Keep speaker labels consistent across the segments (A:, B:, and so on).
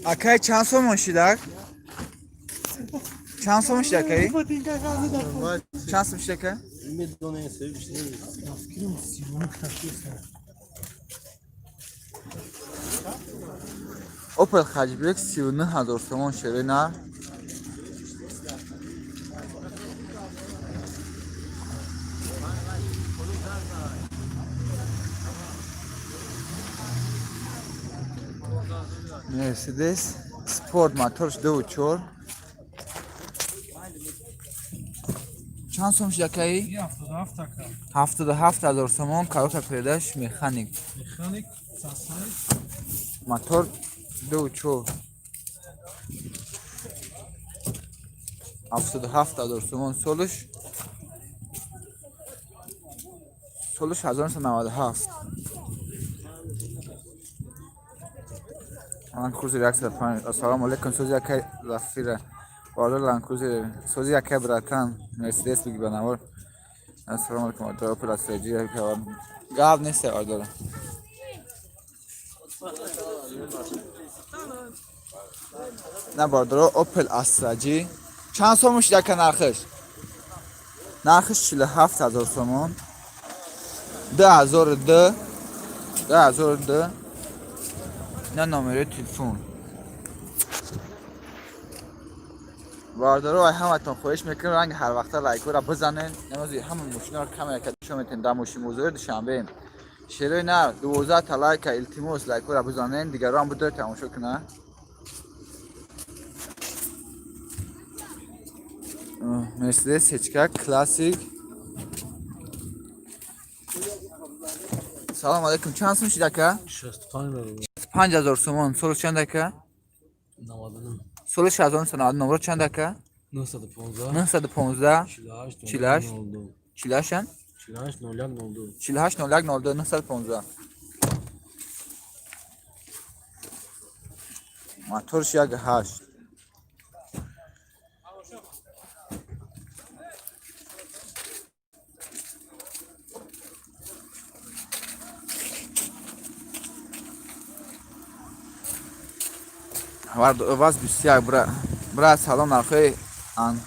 A: Акай, чанд сомон шидак? Чанд сомон шид, акай? Чанд сом шид, ака? Опел Хаҷбек 39 000 сомон, шерои нар. Мерседес Спорт, моторш 2,4. Чанд сом шид, акаи? 77 000 сомон. Коробка передач механик.
B: Механик, сансоник.
A: Мотор 2,4. 77 000 сомон. Солаш 1997. Ланд Крузер 105. Ассалому алейкум, сози, акай Зафира. Бародар, Ланд Крузер сози, акай, братан. Мерседес биги ба навор. Ассалому алейкум, бародар. Опел Астра. Гап нест, бародар. На, бародаро, Опел Астра Г чанд сомон шид, ака, нархаш? Нархаш 47 000 сомон. 2002, 2002. На, номери телефон. Бародаро, ай ҳаматон хоҳиш мекунем, ранги ҳар вақта лайкҳоро бизанед. Намози ҳама мошинаро камера карда нишон метем. Дар мошинбозори Душанбеем, шерои нар. 12 та лайка, илтимос, лайкҳоро бизанед, дигарон бидор тамошо кунанд. Мерседес ҳечка классик. Салом алейкум, чанд сум шид, ака?
B: 65.
A: 5000 сомон. Соли чанд, ака?
B: 99.
A: Соли 1990. Номро чанд, ака?
B: 915.
A: 915.
B: 48.
A: 48.
B: 02.
A: 48.
B: 48 01 02.
A: 48 01 02. 915, моторш 1,8. Ваз 21. Бра, салом. Нархои ан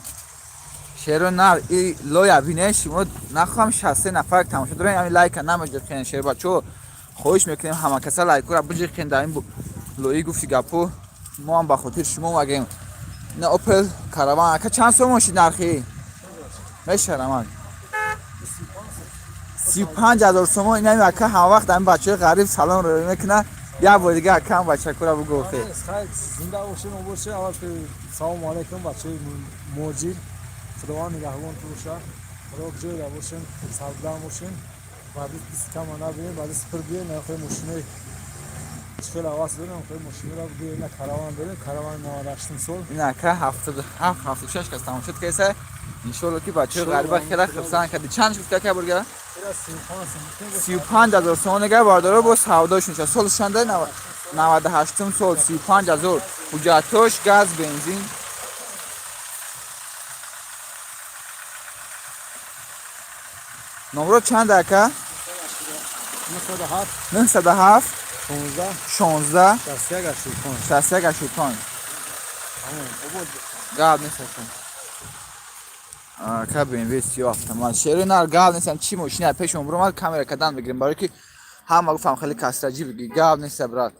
A: шеро нар и лоя бинед шумо. Нахоҳам, 63 нафар тамошо дорем, ами лайка намаҷиқен. Шербачо, хоҳиш мекунем, ҳама каса лайкора биҷиқен. Дар ин лои гуфти гапо мо ҳам ба хотири шумо омадем. На, Опел Караван, ака, чанд сомон шид нархи? Мешарамад 35 000 сомон. Инами ака ҳама вақт ами бачаҳои ғариб салом ро мекунад. Як бор дига, ака, ҳам бачакура бугӯ.
B: Хайр, зинда бошед, боше. Аввал салому алейкум, бачаи муҳоҷир. Худованд нигаҳбонтон боша. Худо ҷойда бошен, сарбаланд бошен. Баъди бист кама набинем, баъди сипир биёем, нахои мошинои хеле ҳавас дорем, хеле мошинора биёем. На, Караван дорем, Караван 98 сол.
A: Ин ака 77, 76 кас тамошо кардаса. Иншолло, ки бачаҳои ғариба хеле хурсанд карди. Чанд гуфта, ака, бурга? 35 000 сомон. Нега, бардоро, бо савдош меша. Соли чанда? 98-ум сол, 35 000. Ҳуҷҷатош газ, бензин. Номро чанд, ака?
B: 907.
A: 907.
B: 16.
A: 16.
B: 61 85.
A: 61 85. Гап нест, ака. Ака, BMW сиё, автомат. Шери нар, гап нестам. Чӣ мошина пешон буромад, камера кадан бигирем, барое ки ҳама гуфтам хеле касраҷӣ биги. Гап неста, брат.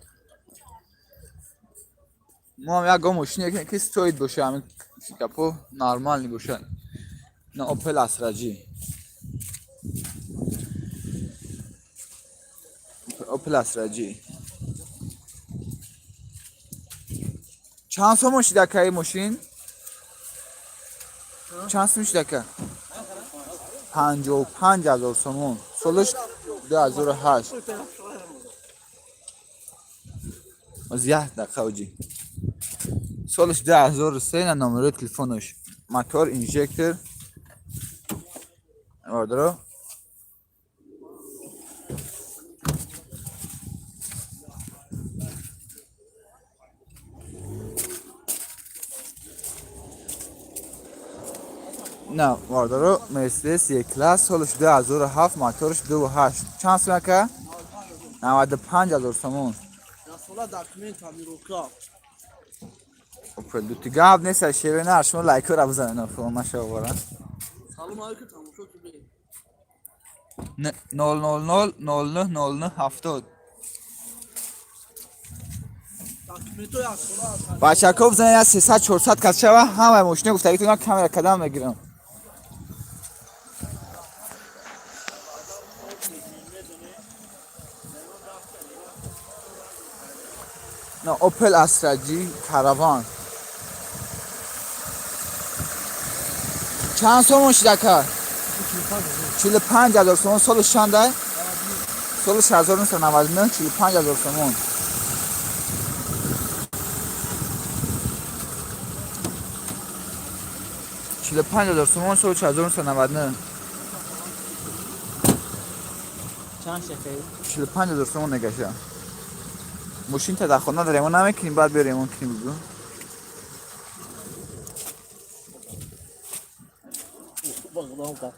A: Мо ҳам як гом мошине ки стоит боша, ҳамин гапо нормальный боша. На Опел Астра G. Опел Астра G. Чанд сомон шида ака ин мошин? Чанд сом шида ака? 55 000 сомон. Солаш 2008. Аз як дақиқа оҷи. Солаш 2003, на номерои телефонаш. Мотор, инжектор. Ордеро. На, вардоро, Мерседес Е класс, солаш 2007, мотораш 2.8. Чанд сом ака? 95 000 сомон.
C: Сола документ амирока.
A: Опел дути гап нест, шере на, шумо лайкора бизанед, маша овора.
C: Салом алейкум, тамошо кунед.
A: 000 09 09 70.
C: Документҳои аз сола аз
A: Бачако, бизанед, я 300 400 кас шава, ҳамаи мошина гуфтагитон камера кадам мегирам. На Opel Astra G Caravan. Чанд сомон шид ака? 45 000 сомон. Солаш чанда? Солаш 1999, 45 000 сомон. 45 000 сомон, соли 1999.
C: Чанд шефе?
A: 45 000 сомон негаша. Мошин та дар хона ремон намекунем, баъд биё ремон кунем, бигӯ.
C: Бағлам ка.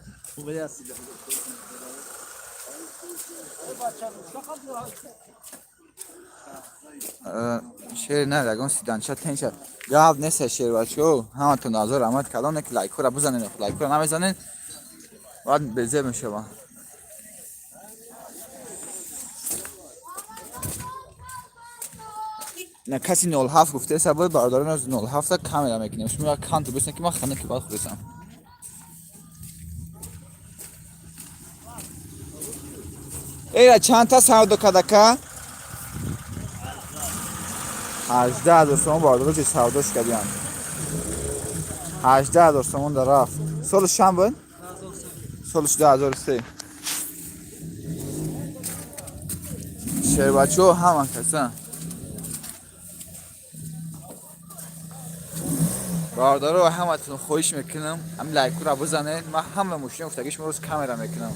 A: Шер на, ягон сиданча тенша. Гап нест, шер бачо. Ҳаматон азор раҳмат калоне ки лайкҳоро бизанед, лайкҳоро намезанед, баъд безеб мешавам. На каси 07 гуфтеса буд, бародарон, аз 07 камера мекунем. Шумо як канту бисен ки ман хана ки баъд хӯресам. Эра чандта савдо кадака? 18 000 сомон, бародаро, чи савдош кардиям. 18 000 сомон дар рафт. Солаш чанд буд? Солаш 2003. Шербачо ҳама каса. Бародаро, ҳаматон хоҳиш мекунам, ҳам лайкура бизанед. Ман ҳама мошина гуфтаги шумо рӯз камера мекунам.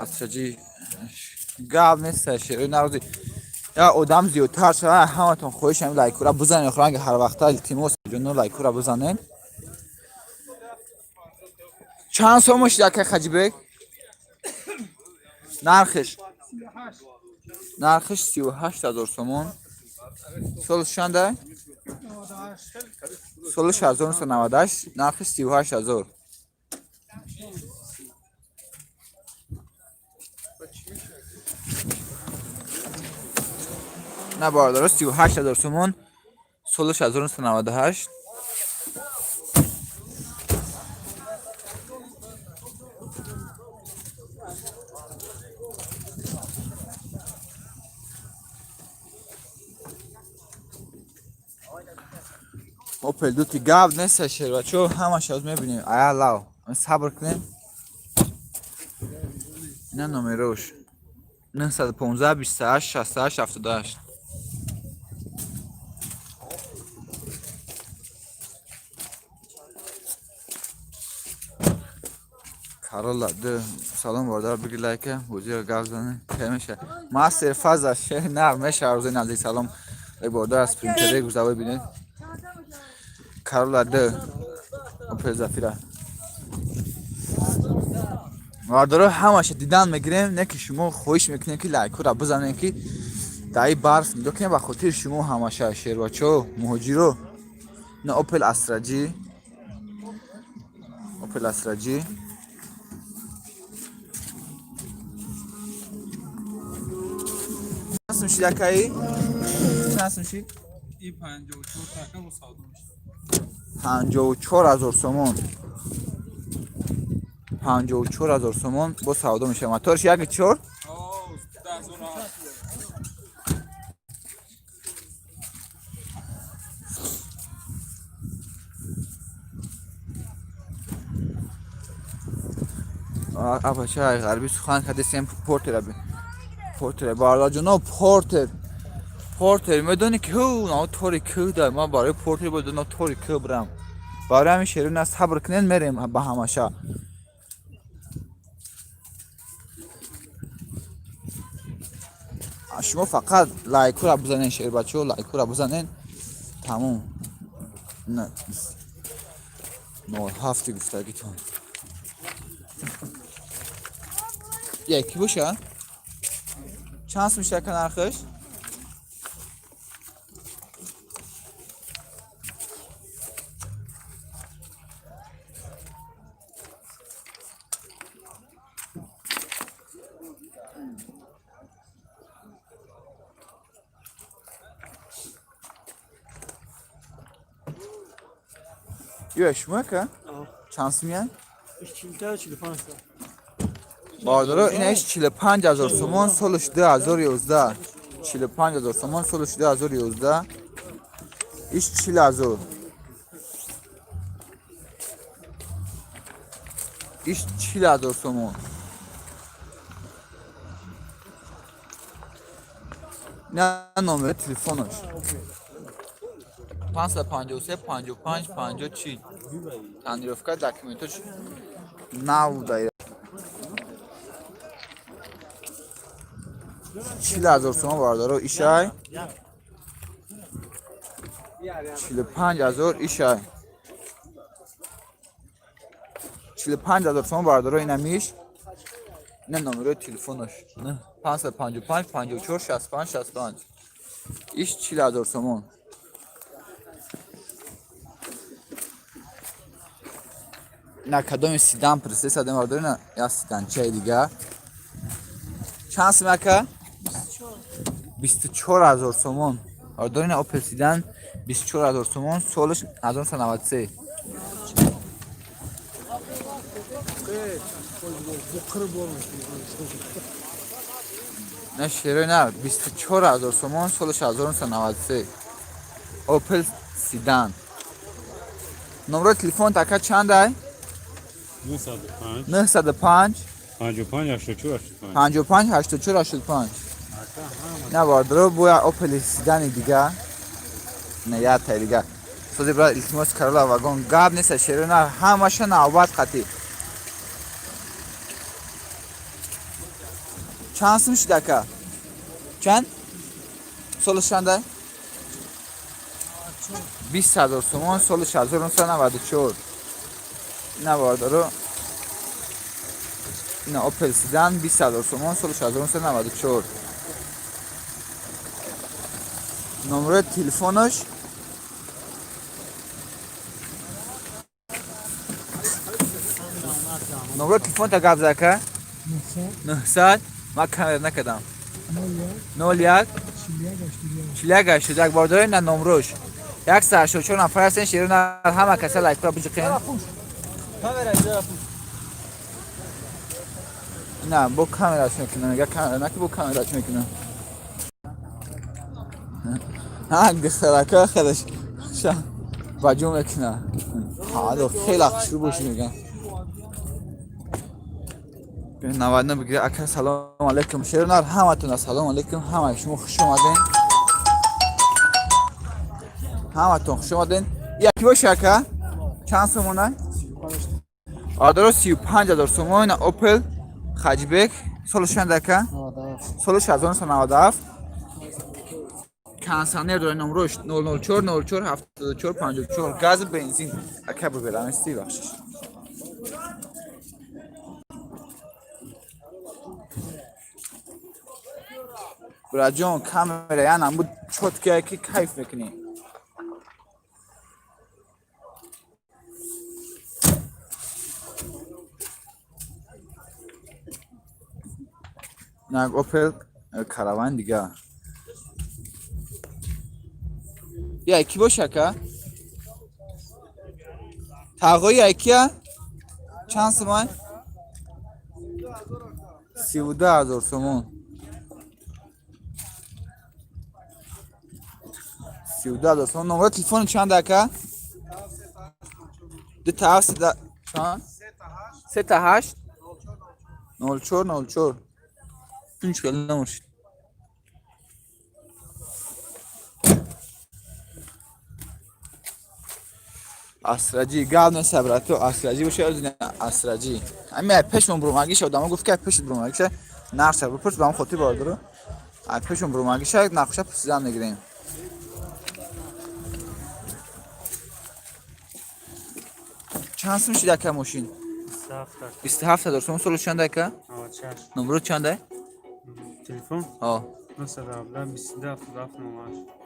A: Астраҷи гап нест, шерои нарози. Я одам зиёдтар шава, ҳаматон хоҳиш ҳам лайкура бизанед. Охиранги ҳар вақта, илтимос, ҷоно, лайкура бизанед. Чанд сомон шид, ака Хаҷибек? Нархиш? Нархиш 38 000 сомон. Солаш чанда? Солаш 1998, нархиш 38 000. На, бародаро, 38 000 сомон, солаш 1998. Опел дути гап нест, шербачо, ҳамаш аз мебинем. Ая лав, сабр кунем. Ина номерош 915 28 68 78. Карола д. Салом бародар, биги лайка, бозиро гап зане. Меша. Мастер фаза шер нар меша, рӯзи наздик салом. Эй бародар, аз принтере гузавой бинед. Карола д. Опел Зафира. Бародаро, ҳамаша дидан мегирем, не ки шумо хоҳиш мекунем ки лайкҳоро бизанем, ки дар ин барф нигоҳ кунем, ба хотири шумо ҳамаша, шербачо, муҳоҷиро. На Опел Астра G. Опел Астра G. Шидакаи Чанд сум шид?
D: И 54 така бо савдо мешавад.
A: 54 000 сомон. 54 000 сомон бо савдо мешавад. Моторш 1,4?
D: О, 2007.
A: Абача ғарбӣ сухан кардесем, портера портера бардаҷоно, портер, портер медонӣ ки ҳу на тори кӯ да ман барои портер бояд на тори кӯ бирам. Барои ҳамин шерина сабр кунен, мерем ба ҳамаша. Шумо фақат лайкура бизанен, шербачо, лайкура бизанен, тамом. На 07 гуфтагитон яки боша. Чанд сум шака нархаш? Ё шумо ка чанд сумия?
C: 45.
A: Бардоро, инаш 45 000 сомон, солаш 2011. 45 000 сомон, солаш 2011. Иш 40 000. Иш 40 000 сомон. На номери телефонаш 553 55 50 40. Тонировка, документош нав даира. 40 000 сомон, бардоро, ишай 45 000, ишай 45 000 сомон, бардоро, инамиш. Ина номерои телефонаш 555 54 65 65. Иш 40 000 сомон. На кадоми седан присесадем, бардоро, ина як седанчаи дига. Чанд сум, ака? 24 000 сомон, бардоро, ина Опел седан 24 000 сомон, солаш 1993. На шерои на 24 000 сомон, солаш 1993, Опел седан. Номерои телефон ака чандай?
E: 905
A: 905
E: 55 84 85.
A: 55 84 85. На бардоро, боя Опели седани дига, на як тай дига. Сози брат, илтимос, Карола вагон гап неста, шерои на ҳамаша навбат қатӣ. Чанд сум шуд, ака? Чанд? Солаш чанда? 20 000 сомон, солаш 1994. На бардоро, ина Опел седан 20 000 сомон, солаш 1994. Номерои телефонаш номерои телефонта гап зад, ака. 900 ман камера накардам. 01 41 81. Бардори, на номрош. 184 нафар ҳастен, шерона, ҳама каса лайкра биҷиқен. На бо камераш мекунам, мега камера наки, бо камераш мекунам. Ҳа, духтарака хелаш ба ҷо мекуна. Ҳало хеле хушрӯ бошӣ, мегам. 99 бигир, ака. Салом алейкум, шернар, ҳаматон ассалому алейкум. Ҳамаи шумо хуш омаден, ҳаматон хуш омаден. Яки боша, ака, чанд сомона? Адро 35 000 сомон, Опел хэтчбек. Солаш чанд, ака? Солаш 1997. Кондиционер дора. Номрош 004 04 74 54. Газ, бензин. Ака, биберам исти, бахшиш. Браҷон, камера янам буд, чёткие ки кайф мекунӣ. Нак Опел Караван дига. Яки боша ака? Тағои якия? Чанд сумай? 32 000 сомон. 32 000 сомон. Номро телефони чанд ака? Ду та ҳафт чанд? Се та ҳашт? 04 04. Тунч калла намошид. Асраҷӣ гап нест, брато, асраҷӣ боша, асраҷӣ. Ами пешмон бурумагиша одамо гуфт, ки пешит бурумагиша нархша бипурс, ба ҳам хотир бардоро. Пешмон бурумагиша нархша пурсидан мегирем. Чанд сум шид ака мошин? 27 000 сум. Солу чанд ака? Номро чанда?
E: Телефон?
A: Ҳо.
E: 917 22 77 98.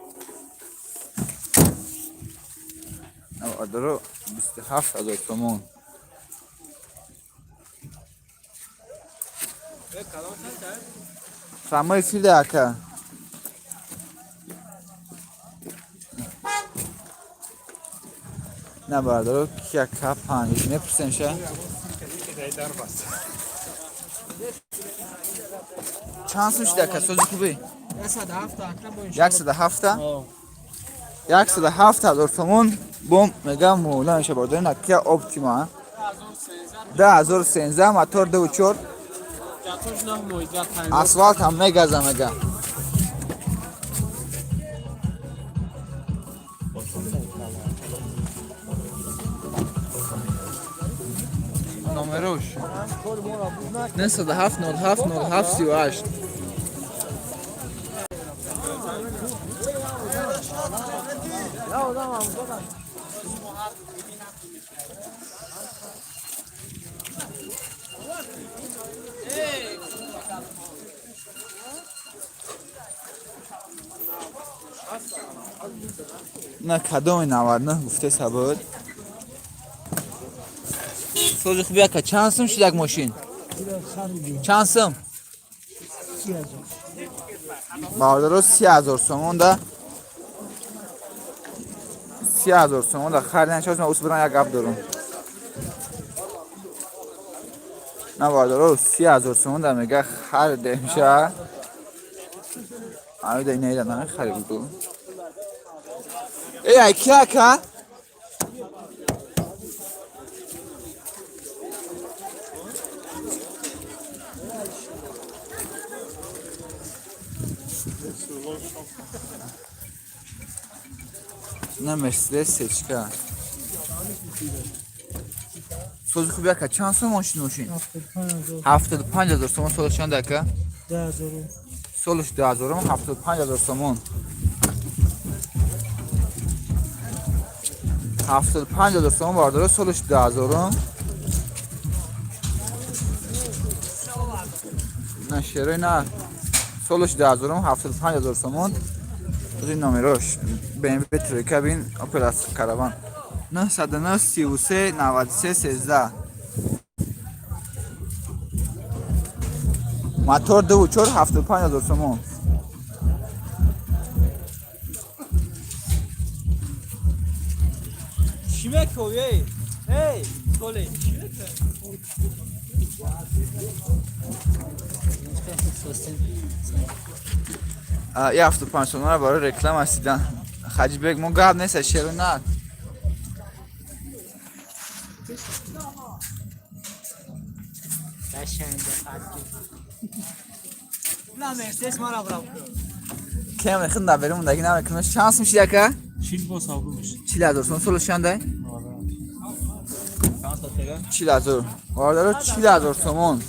A: Бародаро, 27 000 сомон. Фамои фида ака. На бародаро, кия ка панҷ мепурсем ша. Чанд сум шид ака? Сози хубӣ? 107? 107 000 сомон бом мегам муомила меша, бародари. На Кия Оптима 2013, мотор 2.4, асфалт ҳам мегаза мега. Номерош 907 07 07 38. На кадоми 99 гуфте сабуд. Сози хуби ака, чанд сум шуд як мошин? Чанд сум? Бародаро, 30 000 сомон да, 30 000 сомон да харидан. Чоз ман ус як гап дорум. На бародаро, 30 000 сомон да мега хариде меша. Ами да инаида намехари буду. Эй, ки ака? На Мерседес сечка. Сози хуби ака, чанд сом мошин мошин? 75 000 сомон. Солаш чанд ака? Солаш 2000, 75 000 сомон. 75 000 сомон бардора, солаш 2000. На шерои на солаш 2000, 75 000 сомон. Ин номерош BMW тройка бин, Opel Caravan 909 33 93 13, мотор 2.4, 75 000 сомон.
C: Чӣ мекови, эй? Эй, Толе, чӣ мекови?
A: Я 75 сомонро барои реклама сидан. Хаҷибек, мо гап нест, шеру на.
C: На Мерседес мара брав.
A: Кем хин да берем даги намекунам. Чанд сум шид ака?
E: 40 бо савдо мешид.
A: 40 000 сом. Солаш чандай? 40 000. Бародаро, 40 000 сомон.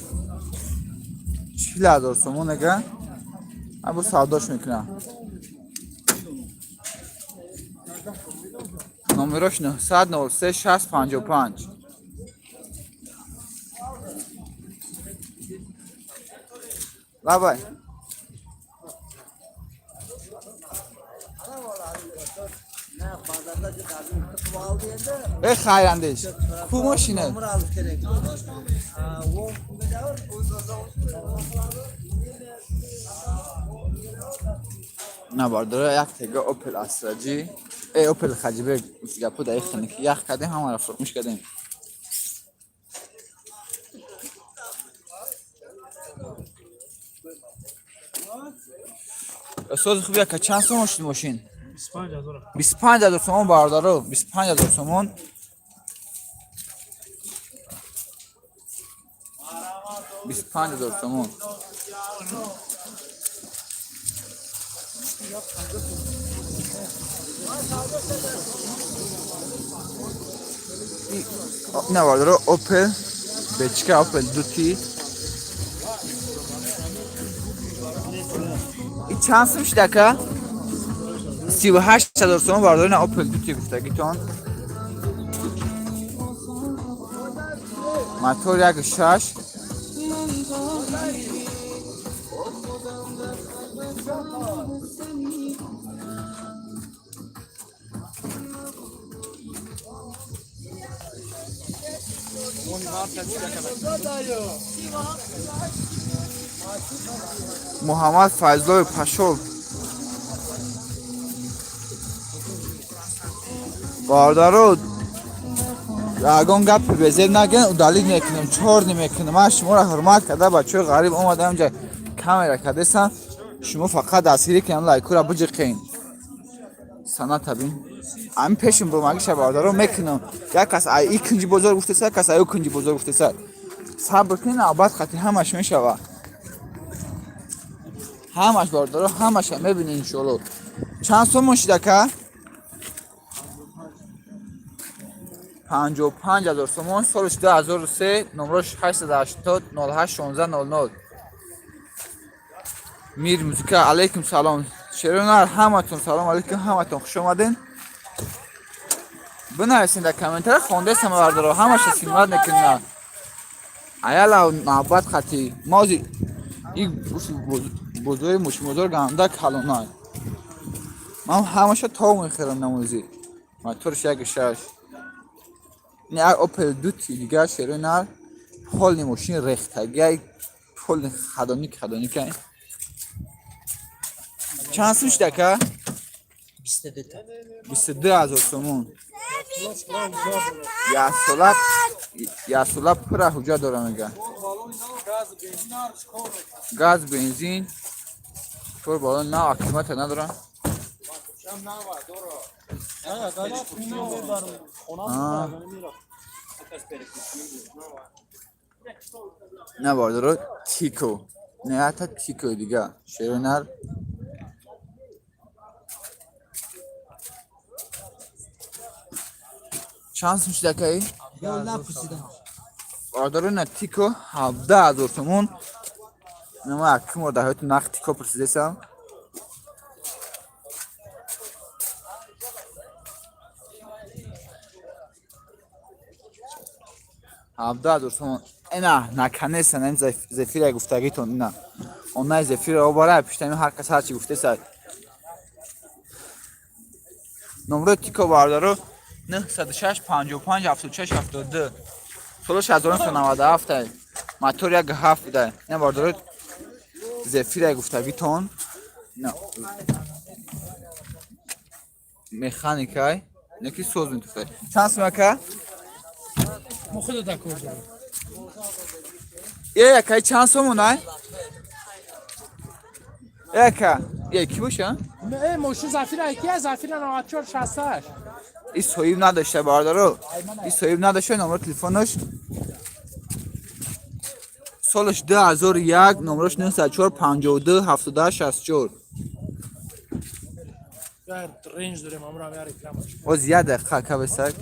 A: 40 000 сомон ага. Ман бо савдош мекунам. Номерош 903 6 55. Лабай. Э, хайрандеш. Ку мошина? На бардора, як тега Opel Astra G. Опел Хаҷибек гапо дар ихтане ки ях кардем, ҳамаро фурмӯш кардем. Сози хуб, яка чанд сомон шуд мошин? 25 ҳазор сомон, бародаро, 25 ҳазор сомон. 25 ҳазор сомон. На, бародаро, Опел бечка, Опел дути. И чанд сум шуд, ака? 38 ҳазор сомон, бародаро, на Опел дути гуфтагитон. Мотор 1,6. Муҳаммад Файзлоев Пашов. Бародаро, ягон гапи безеб наген, удалить мекунем, чёрный мекунем. Ман шуморо ҳурмат карда, бачаҳои ғариб омадам инҷа камера кардесам, шумо фақат дастгирӣ кунем, лайкура биҷиқен. Саната бин. Ами пешим бумагиша, бародаро, мекунам. Як кас ай и кунҷи бозор гуфтеса, як кас ай ӯ кунҷи бозор гуфтеса. Сабр кунед, навбат хати ҳамаш мешава. Ҳамаш, бародаро, ҳамаша мебинед иншоалло. Чанд сомон шуд, ака? 55 ҳазор сомон, солиш 2003, номрош 880 08 16 00. Мир музика, алейкум салом. Шеронар, ҳаматон салом алейкум, ҳаматон хуш омаден. Бинависен дар комментария, хондесам, бародаро, ҳамаша симат мекунам. Аяла навбат хати. Мози и бозори мушмозор ганда калонай. Ман ҳамаша тов мехӯрам намози. Моторш 1,6. Не, як Опел дути дигар, шерои нар, полный мошин рехтагиай, полный хадоник хадоникай. Чанд сум шуд, ака? 22 ҳазор сомон. Яксола, яксола пурра ҳуҷҷат дора, мега. Газ, бензин, чор балон нав, аккумулятор надора. А. На, бародаро, Тико. Не, ҳатта Тикои дига. Шерои нар. Чанд сум шуд, акаи? Бародаро, на Тико 17 ҳазор сомон. Нама акимор дар ҳаёти нақд Тико пурсидесам. 17 ҳазор сомон. Ина, наконец-то, ин Зефира гуфтагитон, ина. Онай Зефира обара, пиштами ҳар кас ҳарчи гуфтеса. Номрои Тико, бародаро, 906 55 76 72. Солаш 1997. Мотор 1,7 буда. Ина, бародаро, Зефира гуфтагитон. Ина механикай, неки соз метуфта. Чанд сум, ака?
B: Мо худо дакор дорем.
A: Е, акай, чанд сомонай? Е, ака, е, ки боша?
B: Э, мошин Зафира ки Зафира 94 68.
A: И соҳиб надошта, бародаро. И соҳиб надошта, номро телефонаш. Солаш 2001, номрош 904 52 78 64.
B: Дар ренж дорем, амро ҳам реклама.
A: Оз як дақиқа, ака, бесак.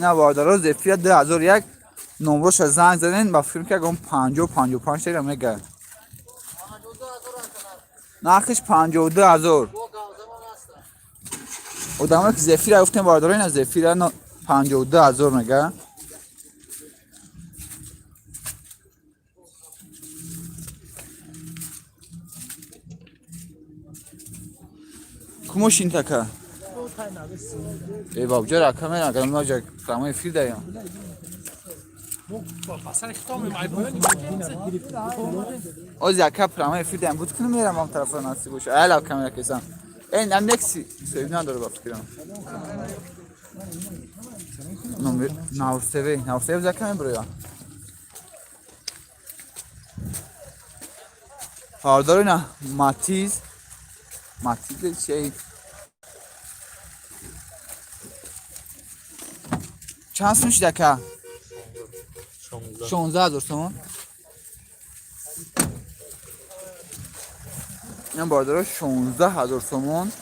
A: На, бародаро, Зефира 2001, номроша занг заден, ба фикр ки ягон 50 55 тера мега. Нархиш 52 ҳазор. Одамое ки Зефира гуфтем, бародаро, ина Зефира 52 ҳазор мега. Ку мошин така? Э, бабҷор, ака, мера, агар прямой эфир даем.
B: Пасари хитом айбоёни.
A: Ози, ака, прямой эфир даем. Буд кунам, мерам ам тарафа, насиб боша. Аяла камера кесам. Ин ам Некси соҳиб надора ба фикрам. Номер 93, 93 зака меброя. Бародаро, ина Матиз. Матиз чӣ? Чанд сум шид, ака? 16 000 сомон. Ин бародаро, 16 000 сомон.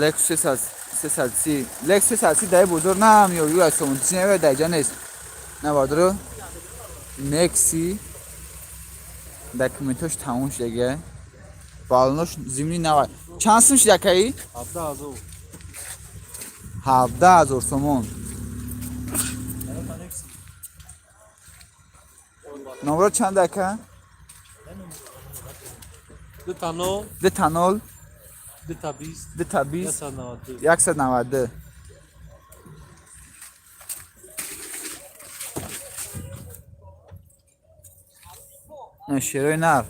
A: Лексус 330, Лексус 330 дар бозор намеёбӣ, ю аз сомон чи намеёбад, дар ҷа нест. На, бародаро, Некси документош тамом шудага, балонош зимни нава. Чанд сум шид, акаи?
E: 17 000.
A: 17 000 сомон. Номро чанд, ака?
E: Ду та нол.
A: Ду та нол.
E: Ду та бист.
A: Ду та бист.
E: 192.
A: 192. Шерои нар.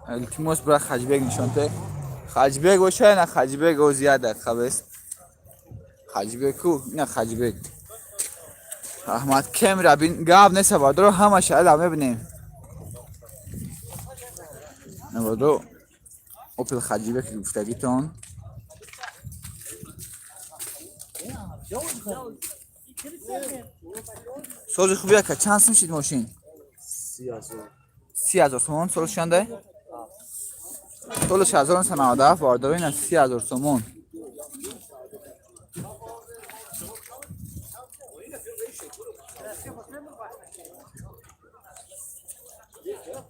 A: Илтимос, бира, хаҷбек нишонте. Хаҷбек боша, на, хаҷбек о зиёда хабест. Хаҷбек ку, ина хаҷбек. Раҳмат, кемра бин, гап неста, бардоро, ҳамаша ала мебинем. Бардоро, Опел хаҷбек гуфтагитон. Сози хуби, ака, чанд сум шид мошин?
E: 30 000.
A: 30 000 сомон. Солш чанда? Солш 1997, бардоро, ина 30 000 сомон.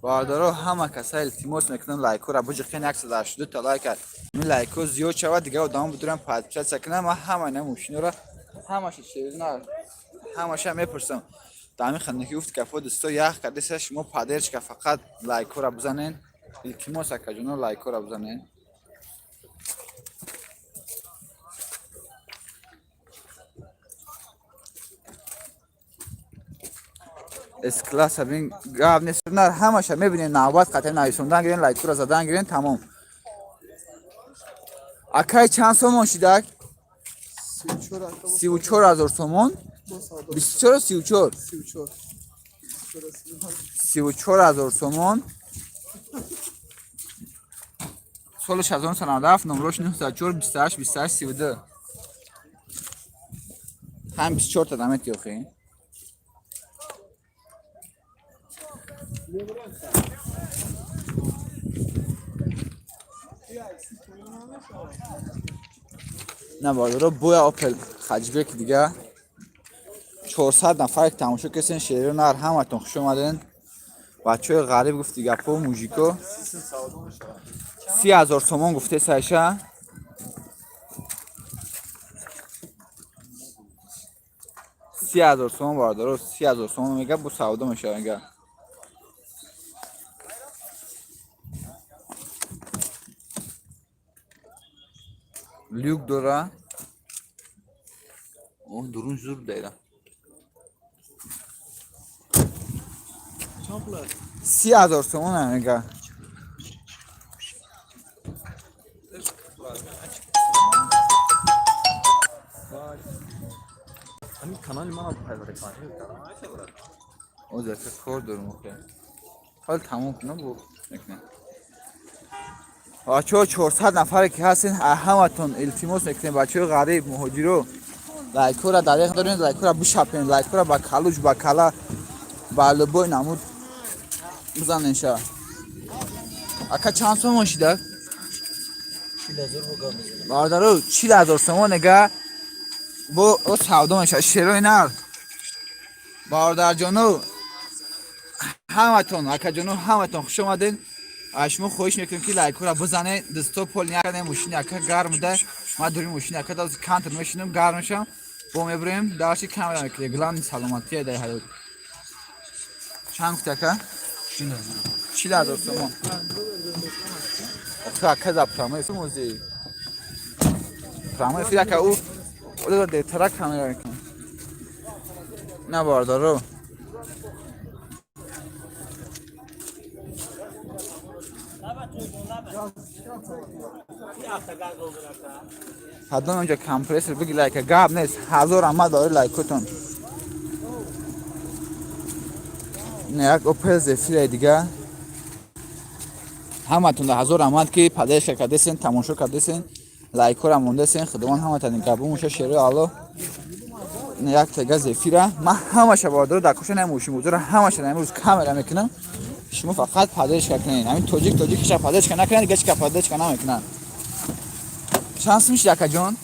A: Бардоро, ҳама каса илтимос мекунам, лайкҳоро буҷиқен, 182 та лайк. Ин лайкҳо зиёд шавад, дигар одамо бидурам подписаться кунам. Ман ҳама ина мошинора, ҳамаша серьёзно, ҳамаша мепурсам. Дар ҳамин хандакӣ гуфт гапҳо, дӯсто, ях кардеса, шумо поддержка, фақат лайкҳоро бизанен. Илтимос, акаҷоно, лайкҳоро бизанен. С-класса бин, гап нест, на, ҳамаша мебинем, навбат қатъи нависондан гирен, лайкҳоро задан гирен, тамом. Акай, чанд сомон шидак? 34 000 сомон. 24, 34, 34 000 сомон. Соли 1997, номрош 904 28 28 32. Ҳам 24 та дамети охи. На, бародаро, боя Опел хаҷбек дига. 400 нафар тамошо кесен. Шериро нар, ҳаматон хуш омаден. Бачаҳои ғариб, гуфти гапҳо, мужико. 30 000 сомон гуфте сайша. 30 000 сомон, бародаро, 30 000 сомон мега, бо савдо мешава, мега. Люк дора. О, дурун зур дайра.
C: Чанд пул аст?
A: 30 000 сомон мега.
C: Ҳамин канали манам пайдо кардем.
A: Озака кор дорум охе. Ҳол тамом кунам, бо мекунам. Бачаҳо, 400 нафаре ки ҳастен, ҳаматон илтимос мекунем, бачаҳои ғариб, муҳоҷиро, лайкҳоро дареғ дорем, лайкҳоро бишапем, лайкҳоро ба калуҷ, ба кала, ба любой намуд бизанен ша. Ака, чанд сомон шида? Бародаро, 40 000 сомон нега, бо о савдо мешавад. Шерои нар, бародарҷону, ҳаматон, акаҷону, ҳаматон хуш омаден. Аз шумо хоҳиш мекунем, ки лайкҳоро бизанед. Дӯсто, пол накардем, мошини ака гарм буда. Ман дури мошини ака дази кантр мешинам, гарм мешавам, бо мебурем дарши камера мекунем. Главный саломатия дар ҳаёт. Чанд гуфти, ака? 40 000 сомон. Охи, ака, за прямой музи. Прямой эфир ака ӯ ода дертара камера мекунам. На бардоро. Ҳадон онҷа компрессор биги лайка гап нест. Ҳазор ама дори лайкотон. Не як Опел Зефира дига. Ҳаматон да ҳазор раҳмат ки поддержка кардесен, тамошо кардесен, лайкҳоро мондесен. Худованд ҳаматон нигаҳбон боша. Шерои Аллоҳ. Як тега Зефира. Ман ҳамаша бардоро дар кӯша намошин бозора ҳамаша имрӯз камера мекунам. Шумо фақат поддержка кунед. Ҳамин тоҷик тоҷикиша поддержка накунад, дига чика поддержка намекунад. Чанд сум шид, акаҷон?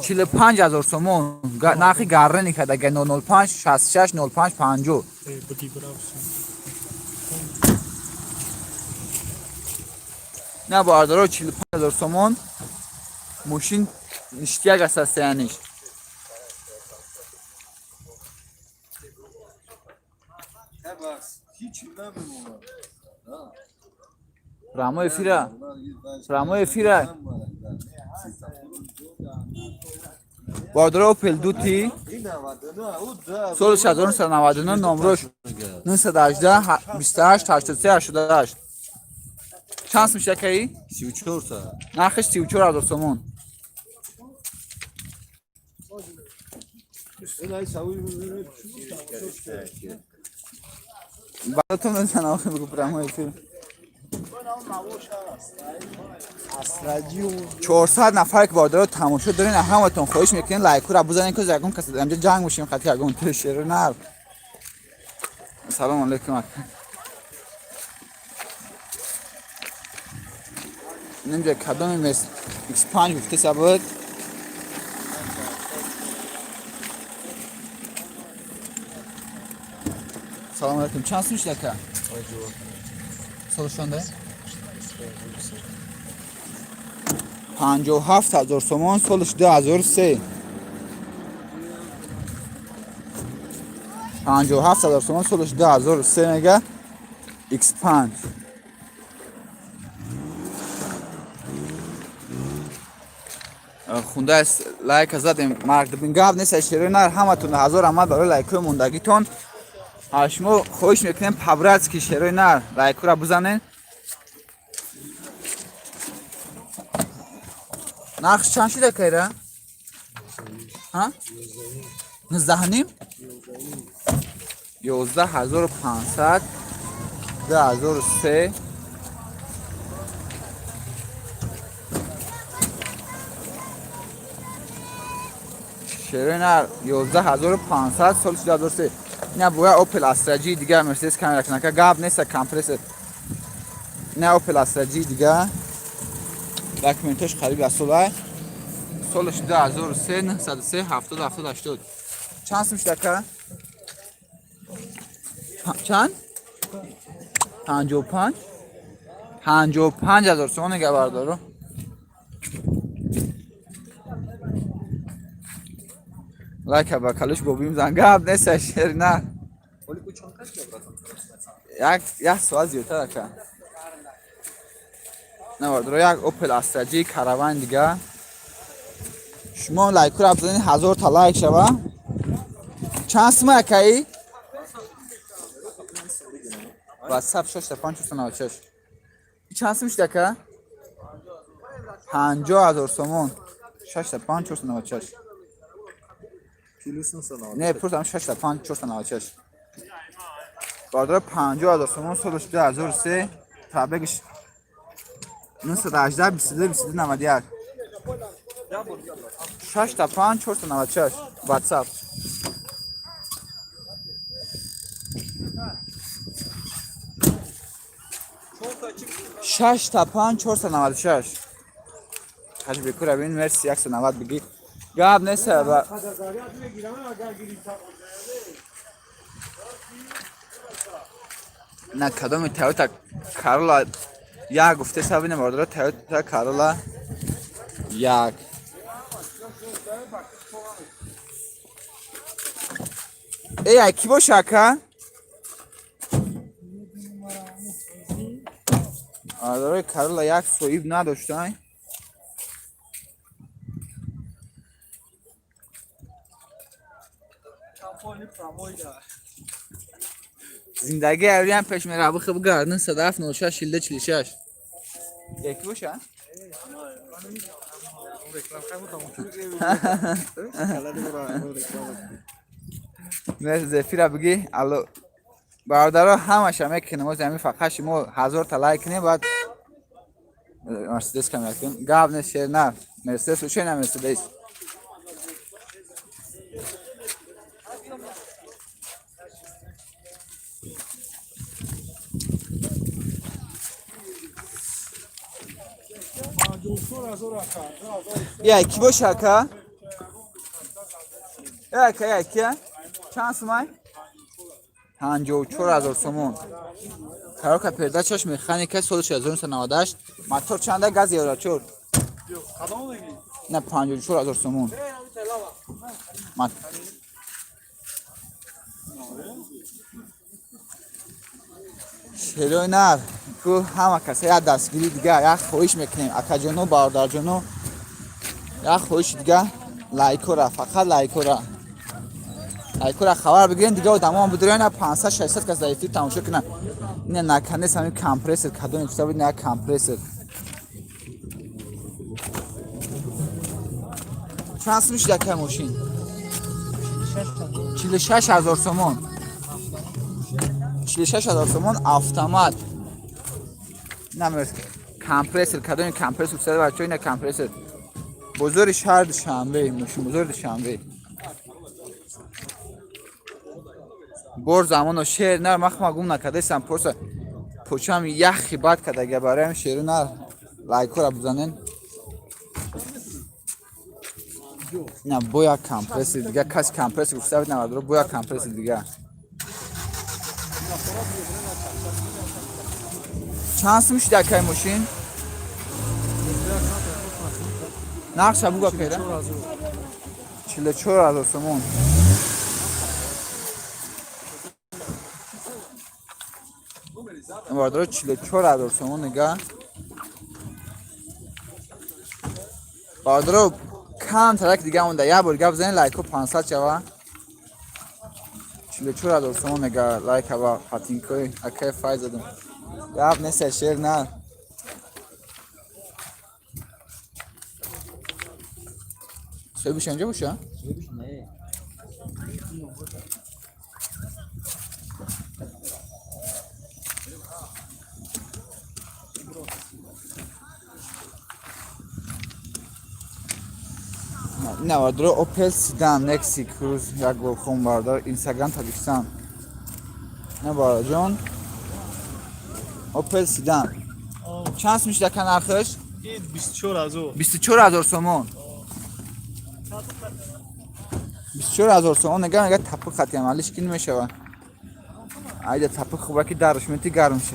A: 45 000 сомон. Нархи гаррани карда 005 66 05 50. На бардоро, 45 000 сомон мошин ништяк аст состояниш. Прямой эфира. Прямой эфира. Бардоро, Опел Дути соли 1999, номрош 918 28 83 88. Чанд сум шакаи?
E: 34 та.
A: Нархиш 34 000 сомон. Баратон мезанам, бигу прямой эфир. 400 нафар ки бардоро тамошо дорین, ҳаматон хоҳиш мекунем лайкҳоро бизанед, ки ягон кас инҷа ҷанг мешем хати ягон шеро нар. Салом алейкум, ака. Инҷа кадоми мес X5 гуфтеса буд. Салом алейкум. Чанд сум шид, ака? Солшонда? 57 000 сомон, солш 2003. 57 000 сомон, солш 2003 мега X5. Хунда лайка задем, мард бин гап нест, шерои нар. Ҳаматон ҳазор раҳмат барои лайкҳои мондагитон. Шумо хоҳиш мекунем, по-братски, шерои нар, лайкҳоро бизанед. Нархш чанд шуда кайра? Ҳа? Нуздаҳним? 11 500, 2003. Шерои нар, 11 500, соли 2003. Ина боя Опел Астра Ҷи дига, Мерседес камера кнака гап неста компрессор. Ина Опел Астра Ҷи дига. Документош қариб аз солай. Солаш 2003, 903 70 70 80. Чанд сум шуд, ака? Чанд? 55? 55 000 сомон мега бардоро. Лайка ба калуш бобим зан гап нест, шер на. Як як соат зиёдтар, ака. На бардоро, як Опел Астра Ҷи Караван дига. Шумо лайкҳоро бизанед, ҳазор та лайк шава. Чанд сума, акаи? WhatsApp 6 5 496. Чанд сум шуд, ака? 50 000 сомон. 6 5 496. Не, пурсам 6 5 496. Бардора, 50 000 сомон, солаш 2003, пробегш 918 22 22 91. 6 5 496 WhatsApp. 6 5 496. Ҳаҷ бекура бин мерси 190 бигӣ. Гап нест ба. На кадоми Toyota Corolla як гуфте сабинем бардора, Toyota Corolla як. Эй, ай ки боша, ака? Бародарои, Corolla як соҳиб надоштан. Зиндагӣ авриам пеш мера, бихе бугар 907 06 42 46. Яки боша? Зефира бигӣ, алло. Бародаро, ҳамаша мекунем, ози ҳамин фақат шумо 1000 та лайк кунем, баъд Мерседес кам якун. Гап нест, шер на. Мерседес уше на Мерседес. Я ки боша ака? Я ака, я ки? Чанд сумай? 54 000 сомон. Коробка передачаш механика, соли 1998. Мотор чанда, газ евро 4? На 54 000 сомон. Шерои нар ку ҳама каса як дастгирӣ дига, як хоҳиш мекунем, акаҷону бародарҷону, як хоҳиши дига: лайкора, фақат лайкора, лайкора хабар бигирем, дига одамон бидурен, 500 600 кас дар эфир тамошо кунанд. Ина наканес ҳамин компрессор кадоме гуфта буд, як компрессор чанд сум шуд, акай, мошин? 46 000 сомон, 46 000 сомон, автомат. Намер компрессор кадоми компрессор гуфта, бачаҳо, ина компрессор. Бозори шаҳр Душанбе, мошин бозори Душанбе. Бор замоно шер нар махма гум накардесам, порса почам яхи бад кардага. Бароям шеру нар лайкора бизанен. На бо як компрессор дига, каси компрессор гуфта буд, навадро, бо як компрессор дига чанд сум шуд, акай, мошин? Нақша буга пера. 44 000 сомон. Бардора, 44 000 сомон нига. Бардоро, кам тарак дига монда, як бор гап занед, лайко 500 шава. 44 000 сомон мега, лайка ба патинкои акай фай задам. Гап нест, шер на. Соҳибиш инҷа боша?
C: Не.
A: Навадро, Opel Sedan Nexi Cruise, як голхон бардар, Instagram Тоҷикистон. На бараҷон. Opel Sedan. Чанд сум шуда нархаш?
E: 24 000.
A: 24 000 сомон. 24 000 сомон нега, мега тапи хатиам, алиш ки намешава. Айда тапи хуба ки дарш мети гарм ше.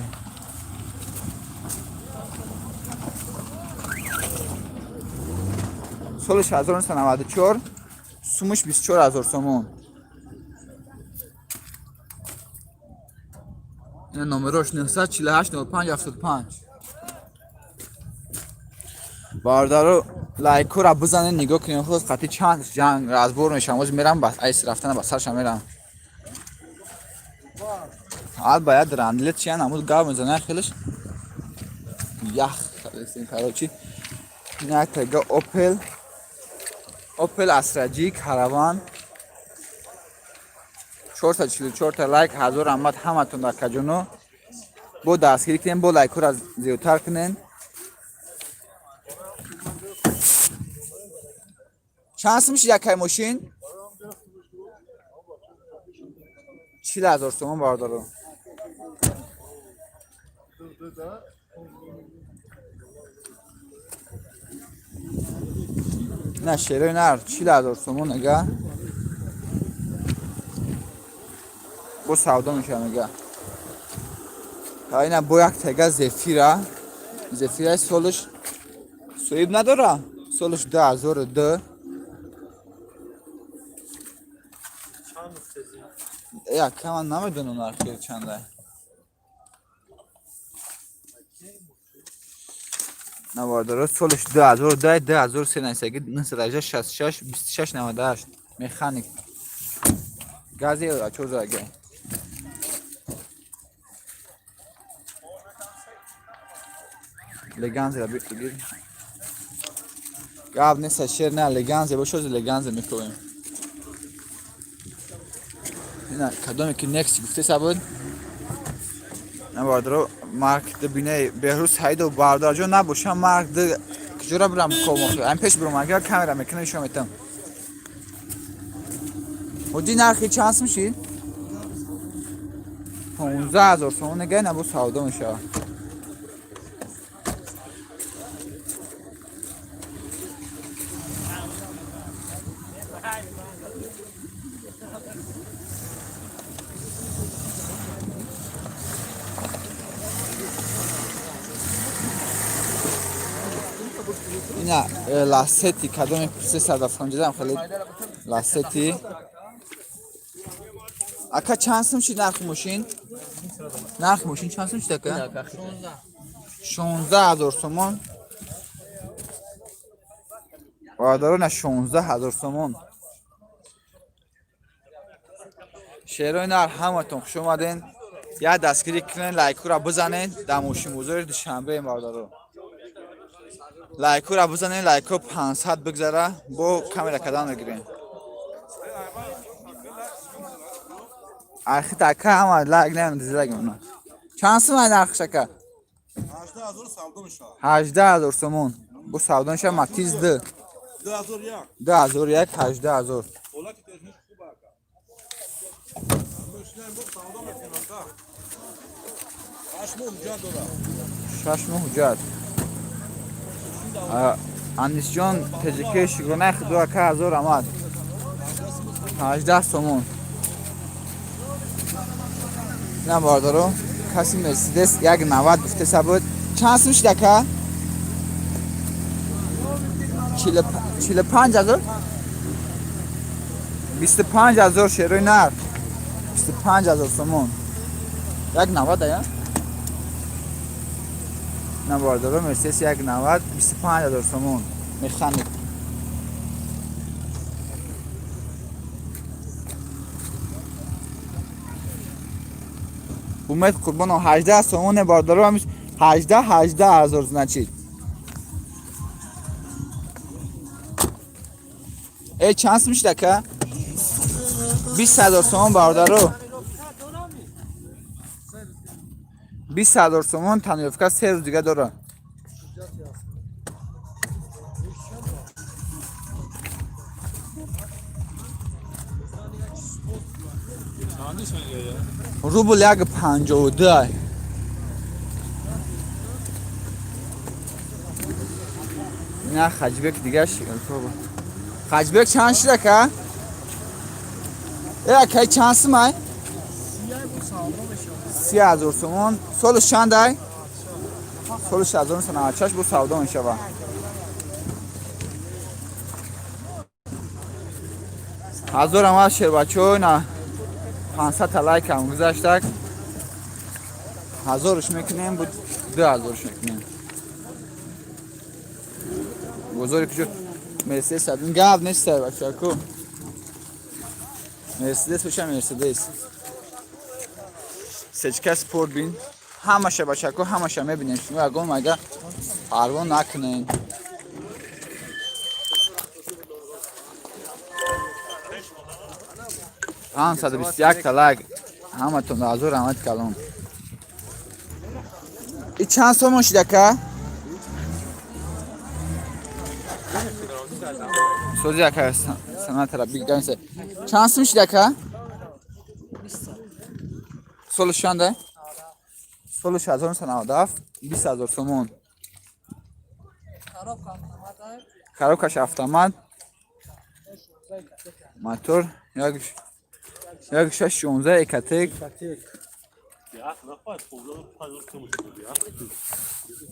A: Соли 1994, сумуш 24 000 сомон. Ина номерош 948 05 75. Бародаро, лайкора бизанед, нигоҳ кунед, худ қати чанд ҷанг разбор мешавам. Оз мерам, бас айс рафтана ба сарша мерам. Ал бояд рандлет чиян амуд гав мезанад, хелеш ях кардесем. Короче, ина як тега Opel Astra G Caravan. 444 та лайк. Ҳазор раҳмат ҳаматон, акаҷоно. Бо дастгирӣ кунем, бо лайкҳоро зиёдтар кунем. Чанд сум шуд, якай, мошин? 40 000 сомон, бародаро. На шерои нар 40 000 сомон нега, бо савдо мешава мега. Ина бо як тега Зефира, Зефираи солиш соҳиб надора, солиш 2002.
E: Чанд гуфтези?
A: Яка ман намедонам нархи чанда. Навардора, солиш 2010, 2003 нависаги, 918 66 26 98, механик. Гази чор заге. Леганзера бигир. Гап нест, шер на леганзе бошоз, леганзе мекунем. Ина кадоме ки некс гуфтеса буд. На бардро марк бине Беҳрӯз Саидов бардарҷон набошам, марк д куҷора бирам комохи. Ам пеш бирам, агар камера мекунам нишон метам. Ҳоҷи, нархи чанд сум шид? 15 000 сомон нега набу савдо мешавад. Ина ласети кадоме 375 хеле ласети. Ака, чанд сум шид нархи мошин? Нархи мошин чанд сум шид, ака? 16 000 сомон. Бародарона, 16 000 сомон. Шерои нар, ҳаматон хуш омаден. Як дастгирӣ кунен, лайкура бизанен дар мошинбозори Душанбе, бародаро. Лайкура бизанен, лайко 500 бигзара, бо камера кардан мегирем. Архит ака, ҳама лайк не дизлайк мекунад. Чанд сум ай нархш, ака?
F: 18 000 савдо мешавад.
A: 18 000 сомон. Бо савдо мешавад Матиз д.
F: 2001.
A: 2001, 18 000.
F: Ҳолати техник хуб, ака. Мошинаи мо савдо мекунем, ака. 8 моҳ ҳуҷҷат дорад.
A: 6 моҳ ҳуҷҷат. Анисҷон теҷикӣ шукронаи худо, ака, ҳазор рамад. 18 сомон. На бародаро, каси Мерседес 1,90 гуфтеса буд. Чанд сум шид, ака? 45 000? 25 000, шерои нар. 25 000 сомон. 1,90 ая? На бародаро, Мерседес 1,90, 25 000 сомон. Механик. Умед Қурбонов 18 сомоне, бародаро, ҳамиш 18 18 000, значит. Э, чанд сум шид, ака? 20 000 сомон, бародаро. 20 000 сомон, тонировка 3 рӯз дига дорад.
D: Чандиш мегӯя?
A: Рубл 1,52 ай. На хаҷбек дига хаҷбек чанд шид, ака? Э, акай, чанд сум ай? 30 000 сомон. Солаш чанд ай? Соли 1996, бо савдо мешавад. Ҳазорам аз шербачо, на 500 та лайкам гузаштак. Ҳазорш мекунем, бу 2000-ш мекунем. Бозори куҷо Мерседес садин гап нест, бачаку. Мерседес боша, Мерседес. Сечка спорт бин. Ҳамаша, бачаку, ҳамаша мебинем. Шумо ягон мага парво накунен. 521 та лайк. Ҳаматон ҳазор раҳмат калон. И чанд сомон шид, ака? Сози, ака, санатара бигансе. Чанд сум шид, ака? Солаш чанда? Соли 1997, 20 000 сомон. Коробкаш автомат. Мотор як як шаш шонздаҳ Экотек.
E: Як нафар 15 5000 сом шуд. Як.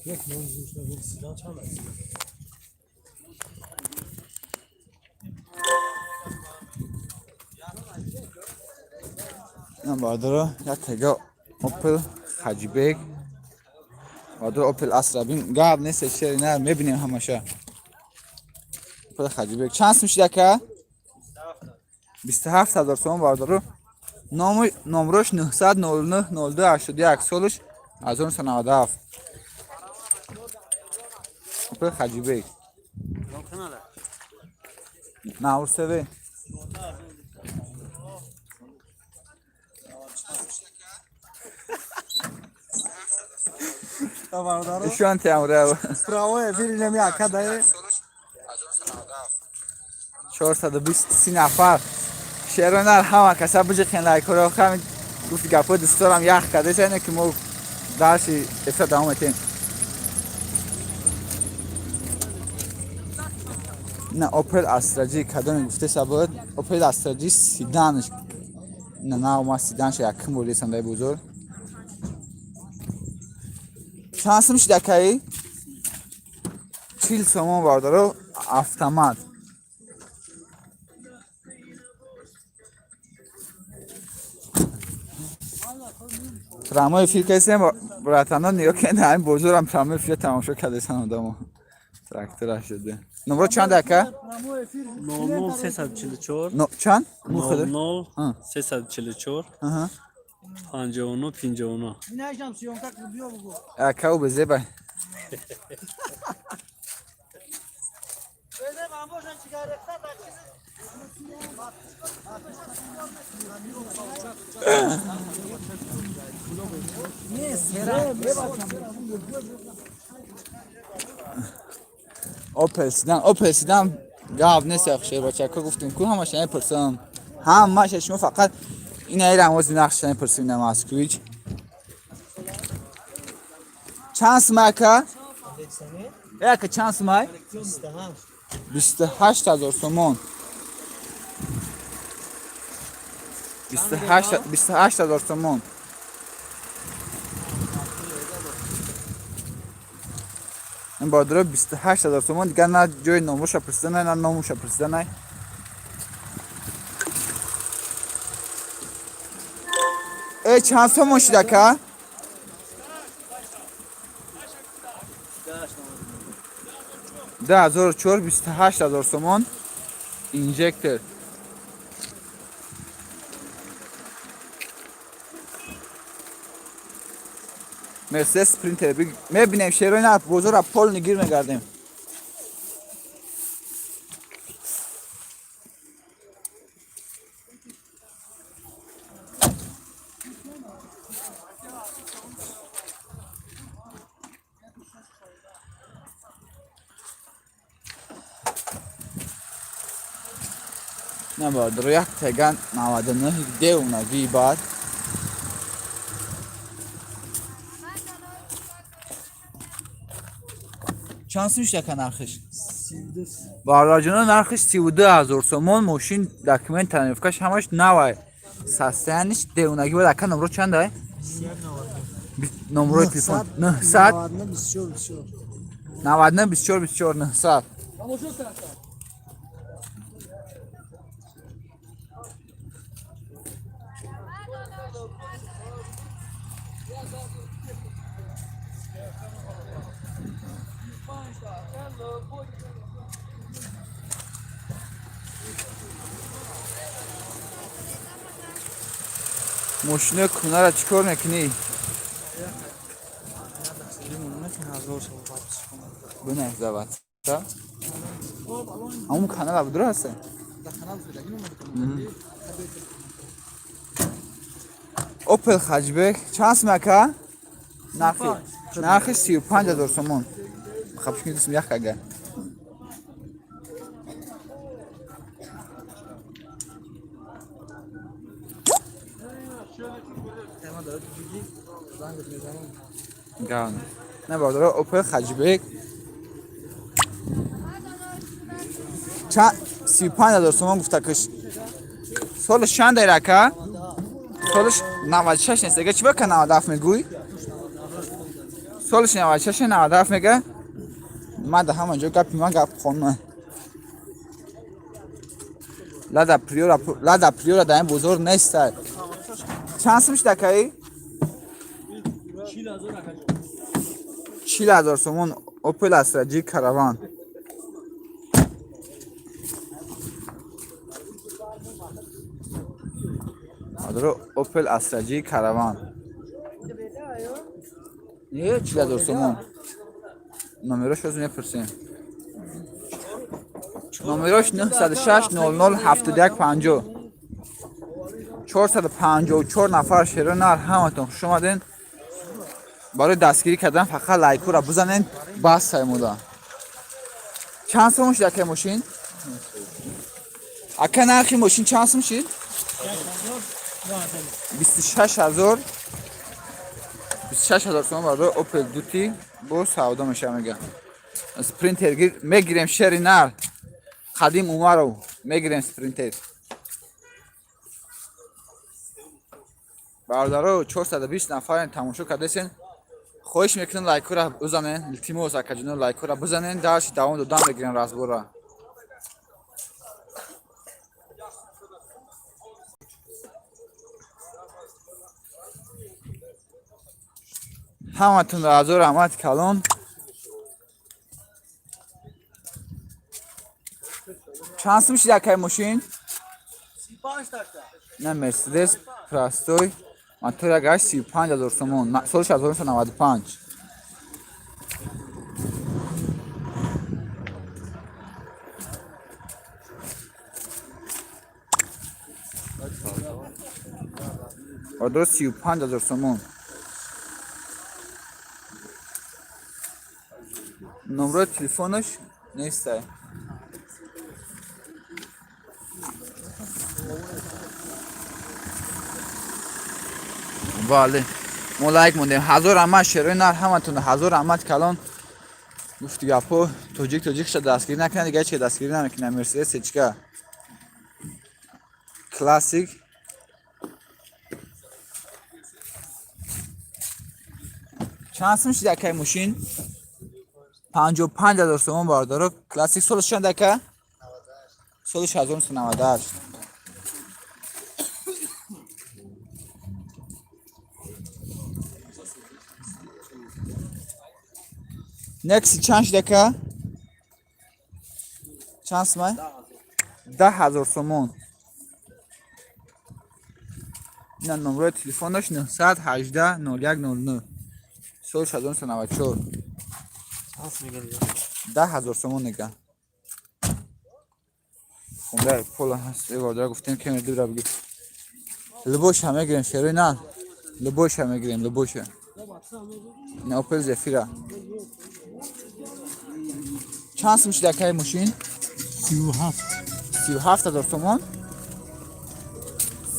B: Як нол седан чанд аст?
A: Ина бардора, як тега Опел Хаҷибек. Бардора, Опел Астра бин, гап нест, шери на мебинем ҳамаша. Опел Хаҷибек чанд сум шид, ака? 27 000 сомон, бародаро. Номрош 909 02 81, солаш 1997. Опел Хаҷибек Наурсеве. Ишон темра.
B: Прямой эфир инами ака дае.
A: 420 нафар. Шеронар, ҳама каса биҷиқен лайкҳоро. Ҳамин гуфти гапҳои дӯстдорам ях карда ине, ки мо дарси эфир давом метем. На Опел Астра Ҷи кадоме гуфтеса бояд? Опел Астра Ҷи седанш на наома, седанш якум бор десам дар бозор. Чанд сум шида, каи? 40 сомон, бародаро, автомат. Прямой эфир кардем, братано. Нигоҳ кунед, ҳамин бозорам прямой эфир тамошо кардесан одамо. Трактора шуде. Номро чанд, ака?
E: 00344.
A: Но, чанд? Мухадр.
E: 00 344 59 59.
A: Ака, у безеба. Опел седан, Опел седан гап нест. Яхше, бачако, гуфтем ку, ҳамаша мепурсам. Ҳамаша шумо фақат ина рамози нақша мепурсим. На Москвич чанд сум, ака? Ака, чанд сумай? 28 000 сомон. 28 000 сомон. Ин бародаро, 28 000 сомон. Дигар на ҷои номуша пурсида, на номуша пурсида най. Э, чанд сомон шид, ака? 2004, 28 000 сомон, инжектор. Мерседес Спринтер мебинем. Шерои на бозора полный гир мегардем. На, бародаро, як теган 99 девонаги баъд. Чанд сум шуд, ака, нархиш? Бародарҷоно, нархиш 32 000 сомон. Мошин документ, тонировкаш ҳамаш навай, состояниш девонаги бад. Ака, номро чандай? Номрои телефон 900 99 24 24 900. Мошинои кунара чӣ кор мекунӣ? Бинавзавад ҳамун канал абдуро ҳаста. Опел Хаҷбек чанд сум, ака? Нархи 35 000 сомон. Хабшкини ях ага. Гавн. На, бародаро, Опел Хаҷбек чанд? 35 000 сомон гуфта киш. Солаш чанд дайра, ака? Солаш 96 нест. Ага, чӣ бака 97 мегӯй? Солаш 96, 97 мега. Ман да ҳама ҷо гапи ман гап хонма. Лада Приора, Лада Приора дар ин бозор нест. Чанд сум шуд, акаи? 40 000 сомон. Опел Астра Ҷи Караван. Бародаро, Opel Astra G Caravan. Не, 40 000 сомон. Номерош ҳозир мепурсем. Номерош 906 00 71 50. 454 нафар шеро нар, ҳаматон хуш омаден. Барои дастгирӣ кардан фақат лайкура бизанен, бас саймуда. Чанд сом шуд, ака, мошин? Ака, нархи мошин чанд сом шуд? 26 000, 26 000 сомон, барои Opel Duty бо савдо меша, мега. Спринтер мегирем, шери нар. Қадим Умаров мегирем Спринтер. Бародаро, 420 нафарен тамошо кардесен. Хоҳиш мекунем, лайкура бизанен, илтимос, акаҷоно, лайкура бизанен, дарши давом додан мегирем разбора. Ҳаматонро ҳазор раҳмат калон. Чанд сум шид, акай, мошин? На, Мерседес простой, мотор агаш, 35 000 сомон, соли 1995. Бародаро, 35 000 сомон. Номрои телефонаш нестай. Бале, мо лайк мондем. Ҳазор раҳмат, шерои нар, ҳаматон ҳазор раҳмат калон. Гуфти гапҳо, тоҷик тоҷикша дастгирӣ накунад, дига ҳеч дастгирӣ намекунад. Мерседес сечка классик. Чанд сум шид, акай, мошин? 55 000 сомон, бародаро, классик. Солаш чанд, ака? Соли 1998. Некси чанд шид, ака? Чанд сумай? 10 000 сомон. Ина номрои телефонаш 918 01 09, соли 1994. 10 000 сомон нега. Хонда пола ҳаст, бародар, гуфтем ки дубра бигир. Либоша мегирем, шерои на. Либоша мегирем, либоша. На, Opel Zafira. Чанд сум шид, акай, мошин?
B: 37.
A: 37 000 сомон.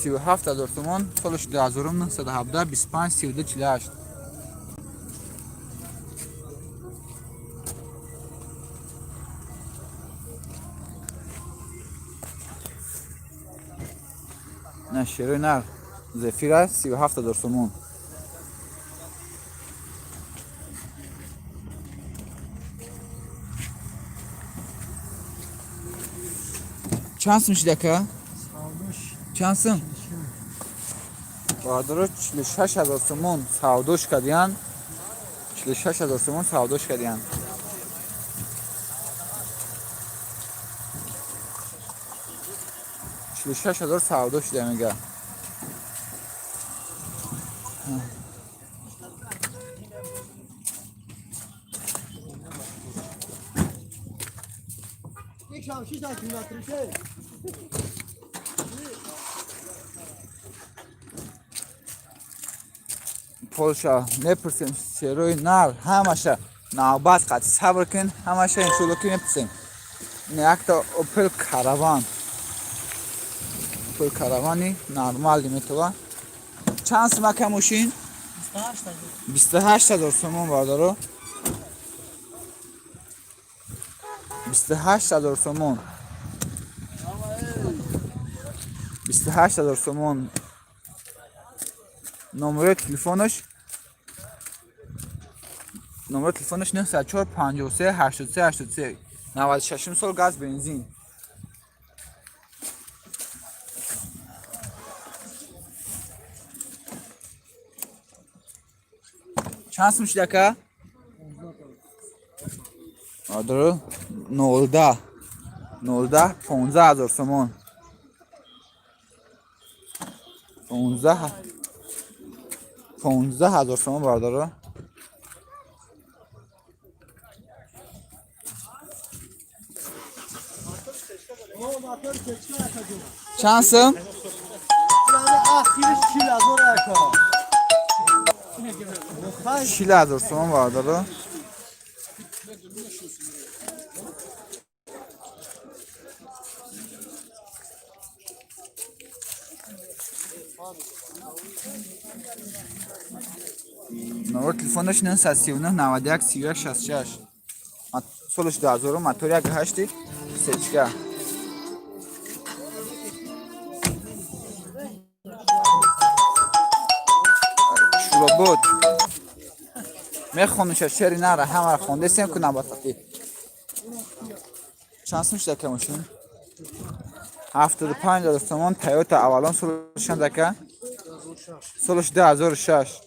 A: 37 000 сомон, солаш 2917, 25 32 48. На, шерои нар, Зефира, 37 000 сомон. Чанд сум шид, ака? Чанд сум? Бародаро, 46 000 сомон савдош кардиян. 46 000 сомон савдош кардиян. 46 000 савдо шуда, мега.
B: Шам шиша километр.
A: Полша мепурсем, серои нар, ҳамаша навбат қад сабр кун, ҳамаша иншолло ки мепурсем. Якта Opel Caravan, Opel Caravani нормали метова. Чанд сум, ака, мошин? 28 000 сомон, бародаро, 28 000 сомон, 28 000 сомон. Номерои телефонаш 904 53 83 83. 96 сол, газ, бензин. Чанд сум шид, ака? Бародаро, 0 0 15 000 сомон. 15 15 ҳазор сомон, бародаро. Чанд сум?
B: Ахириш 40 000 ака.
A: 40 000 сомон, бародаро. Номер телефонаш 939 91 31 66. Солаш 2000, мотор 1.8 сечка. Шуробод мехонуша, шери нара ҳамара хондесем ку набатати. Чанд сум шуда камошин? 75 000 сомон. Тойота Авалон солаш чанд, ака? Солаш 2006.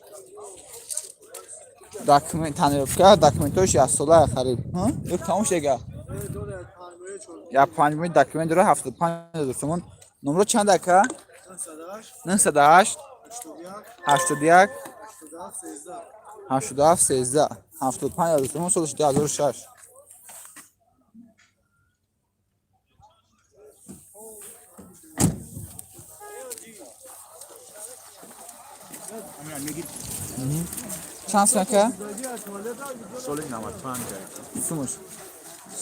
A: Документ тонировка, документош яксола хариб. Ё тамом шега я 5 моҳи документ дора. 75 000 сомон. Номро чанд, ака? 908 81 87 13. 75 000 сомон, солаш 2006. Чанд сум, ака?
G: Соли 95.
A: Сумаш?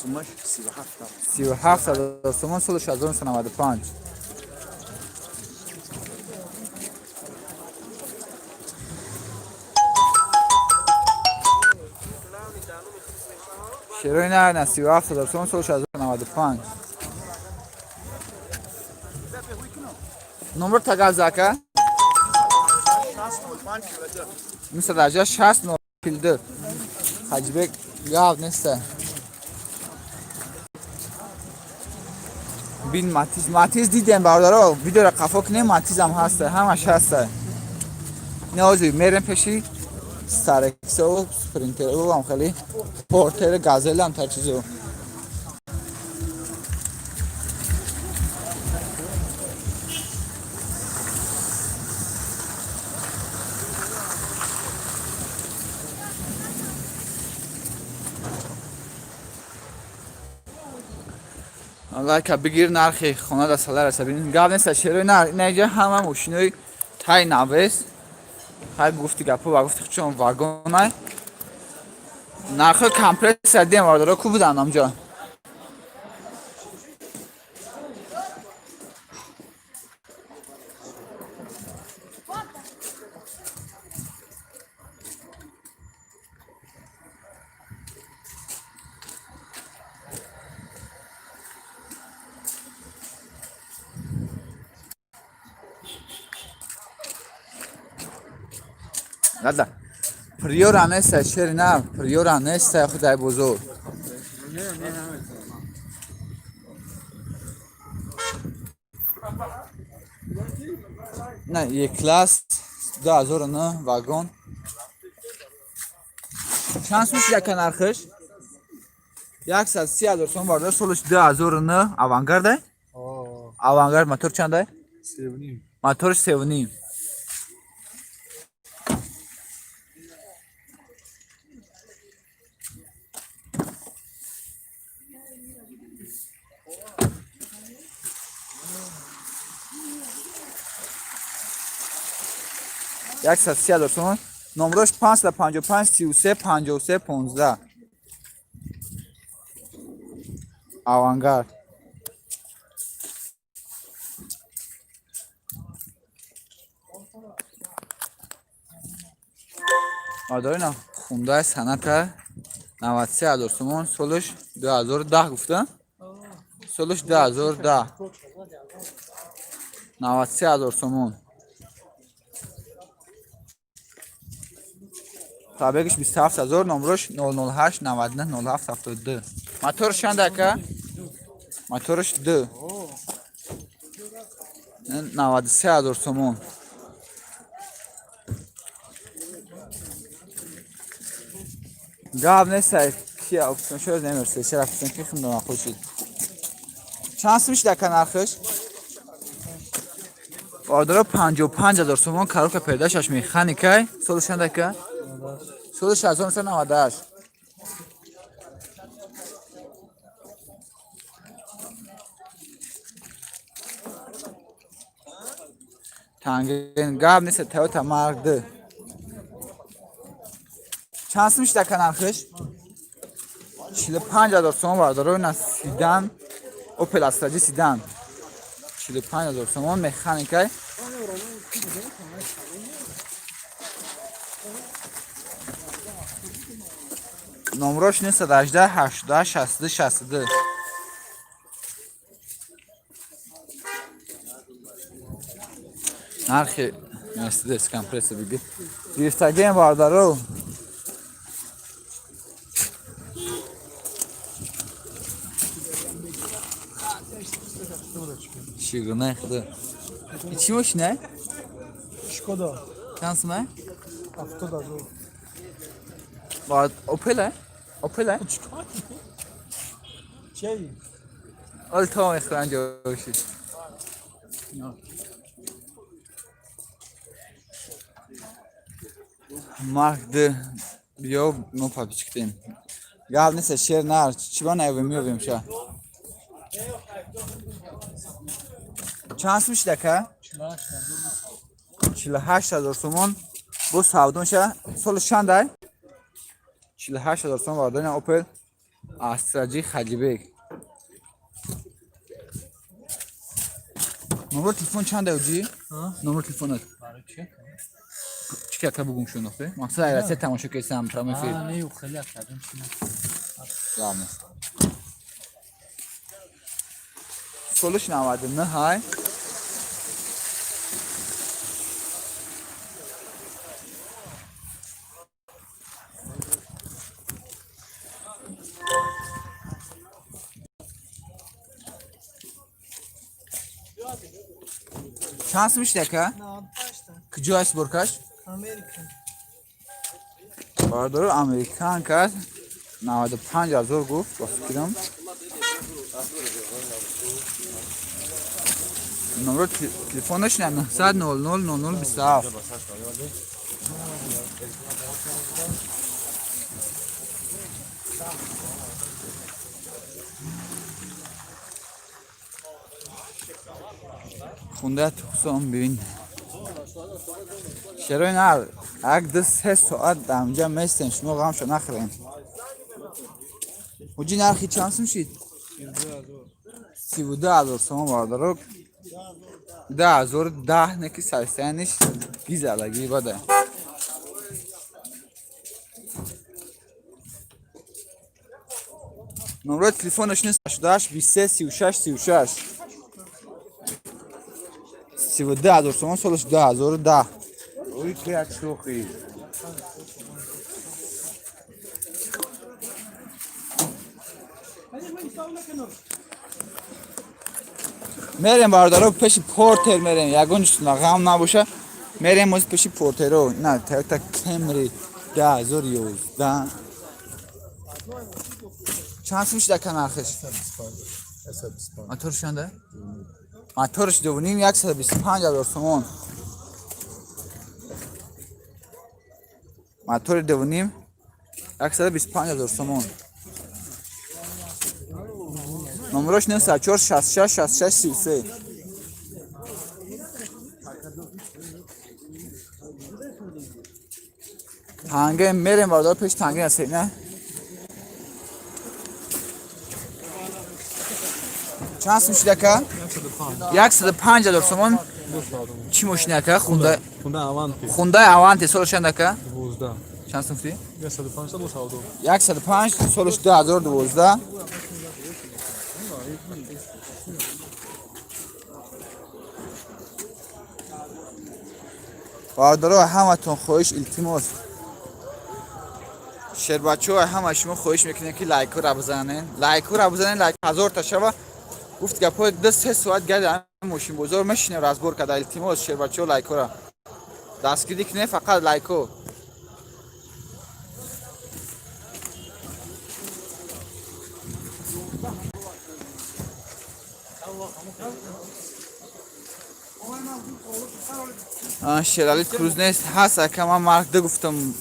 G: Сумаш 37.
A: 37 000 сомон, соли 1995. Шерои на 37 000 сомон, соли 1995. Номер тагаза, ака? 918 60 42. Ҳаҷибек, гап неста. Бин, Матиз, Матиз дидем, бародаро. Видеоро қафо кунем, Матизам ҳаста, ҳамаш ҳаста. Ҳозир мерем пеши Старексову Спринтеру, ам хеле Портер, Газелам та чизо. Лайка бигир, нархи хона да сала раса бинин. Гап неста, шерои нар инаҷа ҳама мошинои тай навес. Ҳай, гуфти гапо ва гуфти чон вагонай. Нархи компрессор дем, бародаро, ку будан амҷа. Дада, Приора неста, шери на, Приора неста, худай бузург. Не, Е-класс 2009 вагон. Чанд сум шуда нархиш? 130 ҳазор сом, бародар, солаш 2009, Авангард. Авангард мотор чандай?
B: 3.5.
A: Моторш 3.5. 130 000 сомон. Номрош 555 33 53 15. Авангард. Ина Хундай Соната 93 ҳазор сомон, солаш 2010 гуфта, солаш 2010, 93 ҳазор сомон. Пробегаш 27 ҳазор, номрош 008 99 07 72. Моторш чанд, ака? Моторш 2. 93 ҳазор сомон. Гап нест, ки опцион шуд, намерсе, чара опцион ки хунда мақул шуд. Чанд сум шуд, ака, нархиш? Бародаро, 55 000 сомон, коробка передачаш, механикай. Соли чандака? Соли 1998. Танген гап нест, Тойота Марк Д. Чанд сум шидака нархиш? 45 000 сомон, бародаро, ина седан, Опел Астра Ҷи седан. 45 000 сомон, механикай. Номрош 918 88 62 62. Нархи Мерседес компрессор биги. Гирифтагием, бародаро. Чигуна худо. Чӣ мошина?
B: Шкода.
A: Чанд сума?
B: 70 000.
A: Бад Опел? Опел?
B: Чей?
A: Ол то мехӯран ҷоши. Марк Д биё, мо папичктем. Гап нест, шер нар, чӣ ба наёвем, меёвем ша. Чанд сум шидака? 48 000 сомон бо савдо меша. Соли чандай? 48 000 сомон, бардорина, Опел Астра Ҷи Хаҷибек. Номро телефон чанда уҷи? Номро телефонат? Чӣ кака бугум шуд охе? Мақсад айрасия тамошо кесам прямой эфир.
C: Не, хеле кардем.
A: Гап нест. Солиш 99 ҳай. Чанд сум шидака?
H: 98.
A: Куҷо аст сборкаш?
H: Америка.
A: Бародаро, американ кард, 95 ҳазор гуфт, ба фикрам. Номро телефонаш 900 00 00 27. Хунда Туқсон бибин. Шерои нар, як ду се соат дар инҷа местем, шумо ғамшо нахӯрем. Ҳуҷи, нархи чанд сум шид? 32 000 сомон, бародаро. 2010 неки состояниш гизалаги бада. Номрои телефонаш 88 23 36 36. 32 000 сомон, солаш 2010.
G: Ой, як шӯхӣ.
A: Мерем, бародаро, пеши Портер мерем. Ягон ғам набоша. Мерем оз пеши Портеро. На, Toyota Camry 2011. Чанд сум шидака нархиш? Моторш чанда? Моторш дувним, 125 000 сомон. Мотори дувним, 125 000 сомон. Номрош 94 66 66 33. Танга мерем, бародар, пеш танга ҳастед, не? Чанд сум шидака? 105 000 сомон. Чӣ мошина ака? Хунда.
D: Хунда Аванти.
A: Хундаи Аванти, соли чанд ака?
D: 12.
A: Чанд сум фи?
D: 105 бо савдо.
A: 105, солиш 2012. Бародаро, ҳаматон хоҳиш, илтимос. Шербачаҳо, ҳама шумо хоҳиш мекунем, ки лайкҳоро бизанен, лайкҳоро бизанен, лайк ҳазорта шава. Гуфт гапҳои 2-3 соат гарди мошинбозор мешинем, разбор карда. Илтимос, шербачаҳо, лайкҳоро дастгирӣ кунем, фақат лайкҳо. Шерали Круз нест, ҳаст ака, ман марк д гуфтам.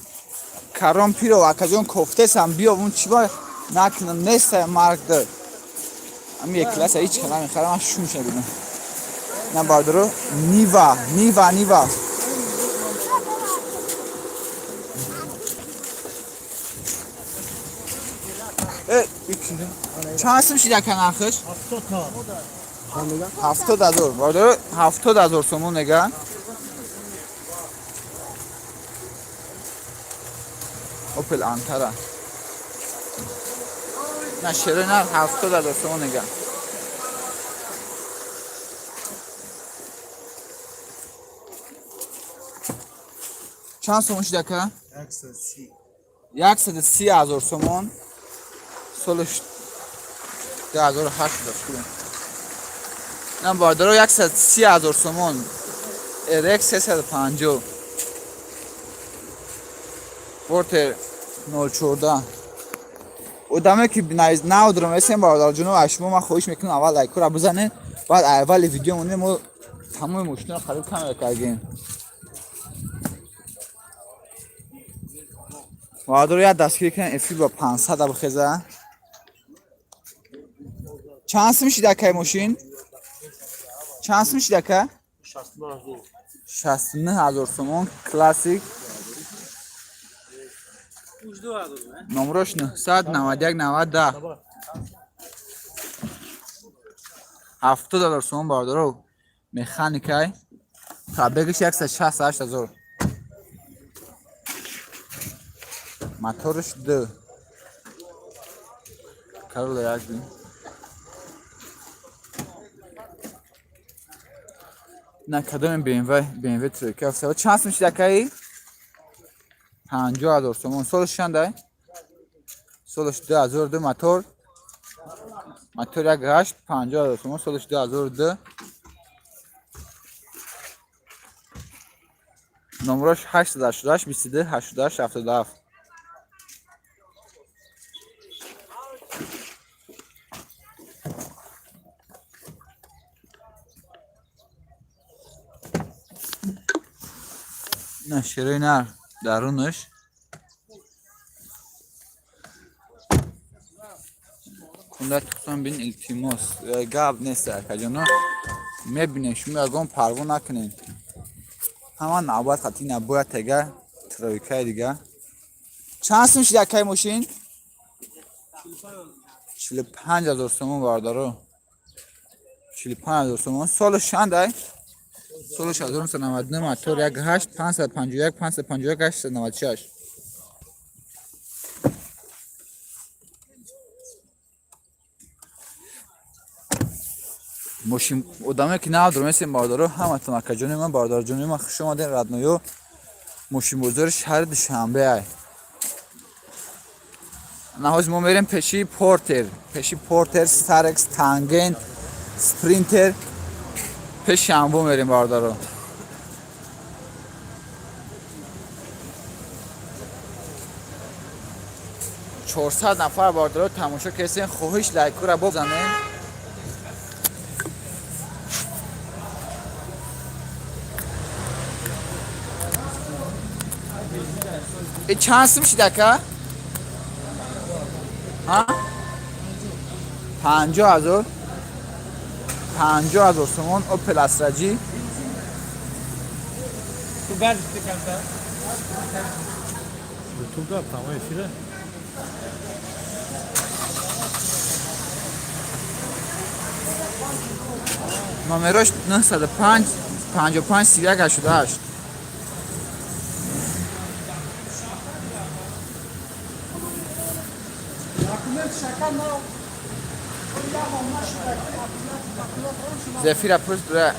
A: Карон пиро акаҷон кофтесам, биё он чӣ ба накунам, нест марк д. Ами як класса ҳеч калам мехарам, ман шум шабидам. На бардоро, Нива, Нива, Нива. Э, чанд сум шид ака нархаш? 70,000. Бардоро, 70,000 сомон мега. Опел Антара. На шерои нар 70,000 сомон мега. Чанд сомон шид ака? 130,000 сомон. Солаш 2008 дошт. На бардоро 130,000 сомон. RX 350. Портер 014. Одаме ки наодрам эсем бародарҷоно, аз шумо ман хоҳиш мекунам аввал лайкҳоро бизанед, баъд аввали видео монем мо тамоми мошинро қариб камера кардем. Бародаро як дастгирӣ кунед, эфир ба 500 бихеза. Чанд сум шид акай мошин? Чанд сум шид ака? 69,000 сомон классик. Номрош 991 90. 70,000 сомон бародаро. Механикай. Пробегаш 168,000. Моторш Д. Карла як бин. На кадоми BMW, BMW тройка. Чанд сум шид акаи? 50,000 сомон. Солаш чандай? Солаш 2002 мотор. Мотор 1.8 50,000 сомон. Солаш 2002. Номрош 888 22 88 77. На шерои нар дарунаш. Кунда тухсан бин илтимос. Гап нест акаҷоно. Мебинем шумо ягон парво накунед. Ҳама навбат хати набояд тега тройкаи дига. Чанд сум шид акаи мошин? 45,000 сомон бародаро. 45,000 сомон. Солаш чандай? Солаш 1999 мотор 1.8 551 551 896. Мошин одаме ки нав дурмесем бародаро, ҳаматон акаҷони ман, бародарҷони ман, хуш омадем радноё мошинбозори шаҳри Душанбе ай. Наҳоз мо мерем пеши Портер, пеши Портер, Старекс, Тангент, Спринтер, пеши амбо мерем бародаро. 400 нафар бародаро тамошо кардем, хоҳиш лайкҳоро бизанед. Чанд сум шид ака? Ҳа? 50,000. 50,000 сомон Opel Astra G.
E: Ютубда тамоми эфира.
A: Номерош 905 55 31 88. Зефира пурс бира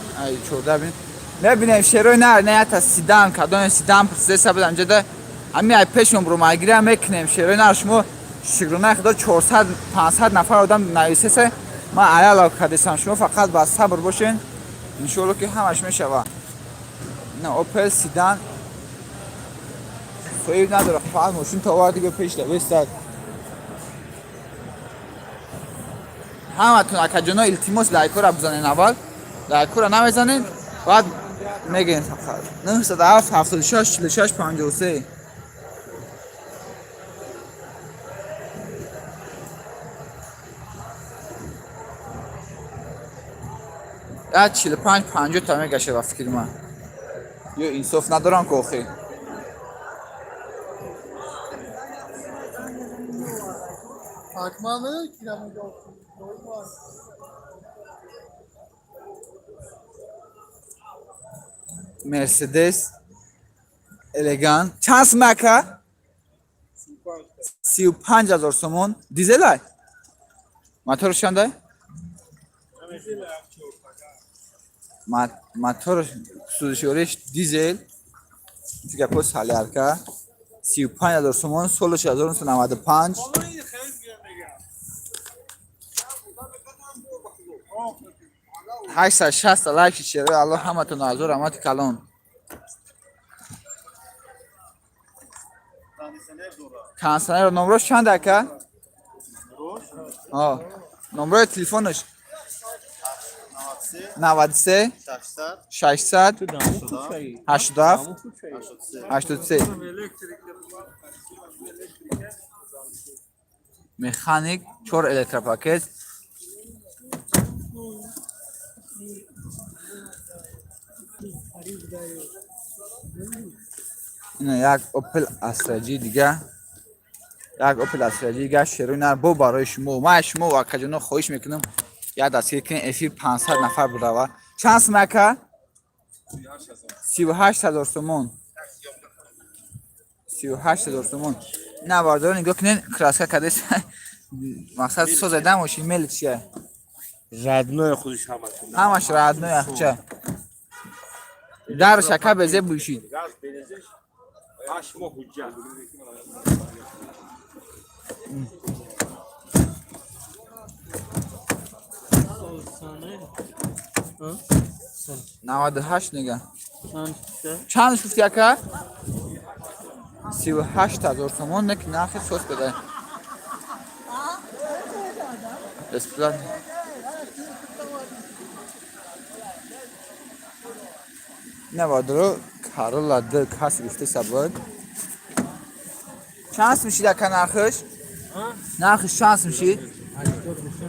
A: 14 бин. Мебинем шерои нар не ята седан, кадоми седан пурсида будам ҷода. Ами ай пешон бро магира мекунем шерои нар шумо шукрона худо 400 500 нафар одам нависеса ман аяла кардесам шумо фақат ба сабр бошен иншоалло ки ҳамаш мешава. На Opel седан соҳиб надора, фақат мошин то оварди ба пеш да бестад. Ҳаматон акаҷоно илтимос лайкҳоро бизанед аввал. Лайкҳоро намезанед, баъд Мегӯем фақат 907 76 46 53. Я 45 50 та мегаша ба фикри ман. Ё инсоф надорам ки охи. Мерседес элегант чанд сум ака? 35 000 сомон. Дизелай? Моторш чандай? Мотор сӯзишвориш дизел. Гапо солярка. 35 000 сомон, солаш 1995. 860 лайки шерои Аллоҳ ҳаматон азор раҳмати калон. Кондиционер номрош чанд ака? Номрои телефонаш 93 600 87 83. Механик, чор электропакет. Ина як Opel Astra G дига. Як Opel Astra G дига шерои нар бо барои шумо. Ман аз шумо вакаҷоно хоҳиш мекунам, як дастгир кунед, эфир 500 нафар бурава. Чанд сум ака? 38 000 сомон. 38 000 сомон. На бардор нигоҳ кунед, краска кардес. Мақсад созада мошин мел чия?
G: Родной худиш ҳамаш.
A: Ҳамаш родной ахча. Дар шака безе бушид.
G: Газ бензин 8 моҳ ҳуҷҷат.
A: 98 нега. Чанд гуфти ака? 38 000 сомон не ки нархи сос када. Бесплатно. Не бардоро Карола д кас гуфта сабад. Чанд мешид ака нархиш? Нархиш чанд мешид?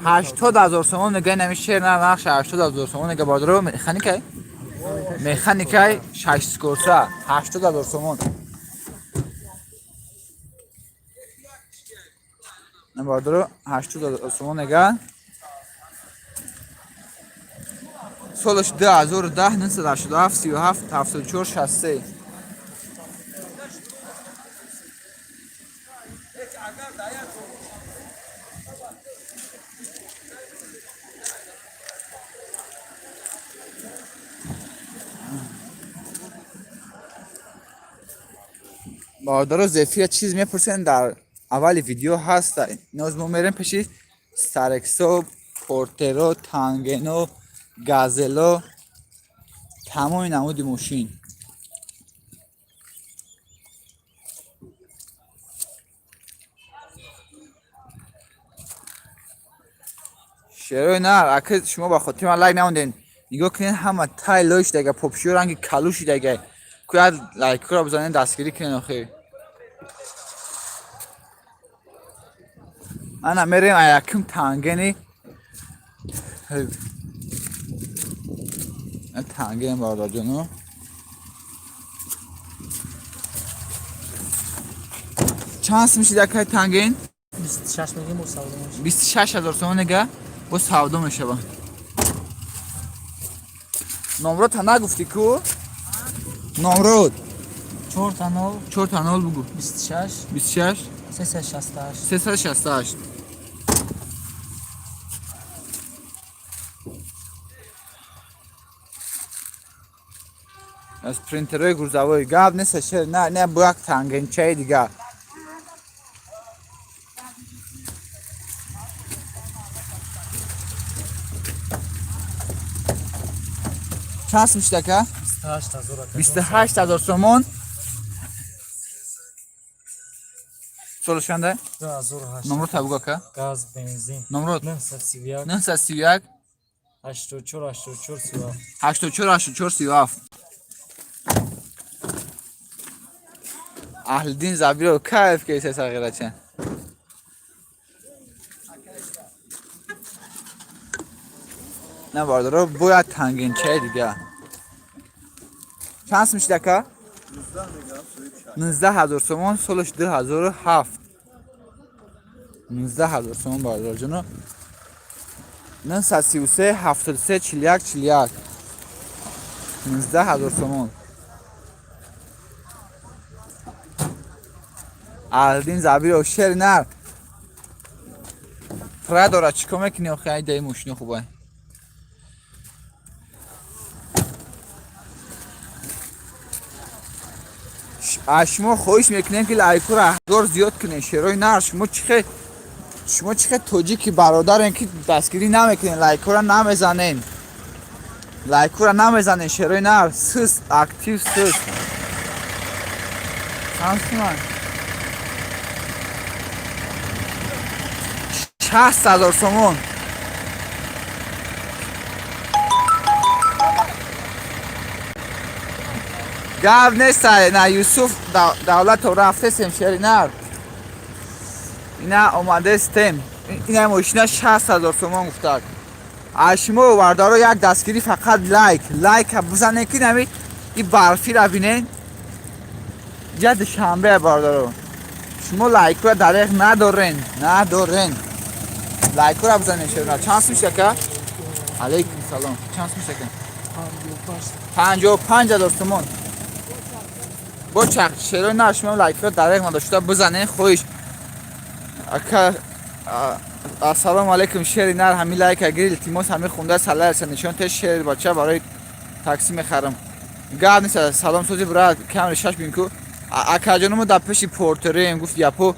A: 80 000 сомон мега нами шер на нархш 80 000 сомон мега бардоро механикай? Механикай шаш скорса 80 000 сомон. Бардоро 80 000 сомон мега. Солаш 2010 987 37 74 63. Бародаро зефира чиз мепурсен дар аввали видео ҳаст. Ноз мо мерем пеши Старексо, Портеро, Тангено, Газело, тамоми намуди мошин. Шерои нар, ака шумо ба хотири ман лайк намонден. Нигоҳ кунед ҳама тай лой шудага, попшиё ранги калу шудага. Куяд лайкро бизанед, дастгирӣ кунед охир. Ана мерем якум тангени. Танген бародарҷоно. Чанд сум шид акай танген?
C: 26 мегем бо савдо мешавад.
A: 26 000 сомон нега бо савдо мешавад. Номро та нагуфтӣ ку? Номрод
C: 4 та 0
A: 4 та 0 бугу.
C: 26
A: 26
C: 368.
A: 368. Аз принтерои грузовой гап нест шер на не бо як тангенчаи дигар. Чанд сум шуд ака?
B: 28 000 ака.
A: 28 000 сомон. Солаш чанда?
B: 2008.
A: Номро та бугу ака.
B: Газ, бензин.
A: Номро
B: 931
A: 931
B: 84 84 37.
A: 84 84 37. Аҳлиддин Забиров кайф кеса сағирача. На бародаро, бояд тангинчаи дига. Чанд сум шид ака? 19 ҳазор сомон, солаш 2007. 19 ҳазор сомон бародарҷоно. 933 73 41 41. 19 ҳазор сомон. Аҳлиддин Забиров шери нар. Пра дора чӣ кор мекунӣ охи ай даи мошини хубай? Аз шумо хоҳиш мекунем ки лайкуро ҳазор зиёд кунем. Шерои нар, шумо чӣ хел тоҷики бародарем ки дастгирӣ намекунем, лайкура намезанем, лайкура намезанем. Шерои нар сист, актив сист. Чанд суман? 60 000 сомон. Гап нест, на Юсуф Давлатов рафтесем. Шери нар, ина омадестем. Ина мошина 60 000 сомон гуфтак. Аз шумо вардаро як дастгирӣ, фақат лайк, лайка бизанем, ки нами и барфира бинен. Ҷа Душанбе, бародаро, шумо лайкура дареғ надорен, надорен. Лайкура бизанем. Шерина, чанд сум шака? Алейкум салом. Чанд сум шака? 55 000 сомон. Бо чақ шерои нар, шумо лайкура дареғ надошта, бизанен, хоҳиш. Ака, ассалому алайкум, шери нар, ҳами лайка гир, илтимос. Ҳами хунда салайса нишон те, шери бача, барои такси мехарам. Гап нест. Салом, сози брат, камери шаш бинку. Акаҷонумо дар пеши портерем гуфт япо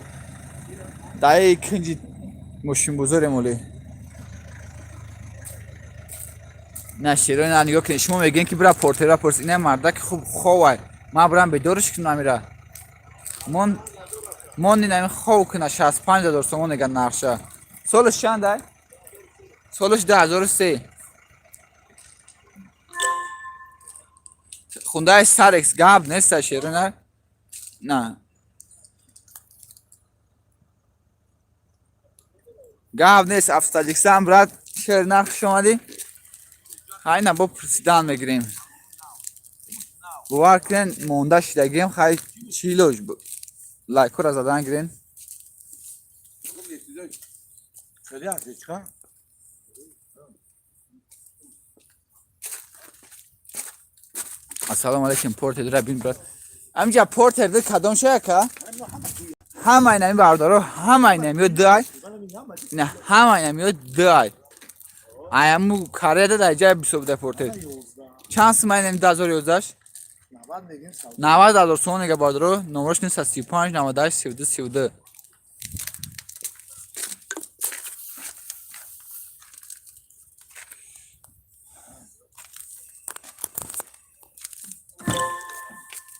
A: даи кинҷи мошинбозорем оле. На, шерои нар, нигоҳ кунед. Шумо мегӯем ки бира портера пурс. Ина мардаки хуб ховай, ман бирам бедориш кунам. Ира мон мон ин хов куна. 65 000 сомон мега нақша. Солаш чанд ай? Солаш 2003. Хундаи Сарекс. Гап неста, шеро на, гап нест. Аз Таҷикистон, брат, шер нар, хуш омадӣ. Хайна бо пурсидан мегирем. Бовар кунен, монда шидагем. Хай, чилош лайкора задан гирен.
F: Хеле ҳасти чӣ?
A: Ассалому алайкум. Портер бин, брат. Амҷа портер кадом шаяка? Ҳамаи нами бародаро, ҳамаи нами ё дай на, ҳамаи нами ё дай. Аяму кареда дар ҷай бисоб да портер. Чанд сумай нами 2011? 90 000 сомон нега, бародаро. Номрош 935 98 32 32.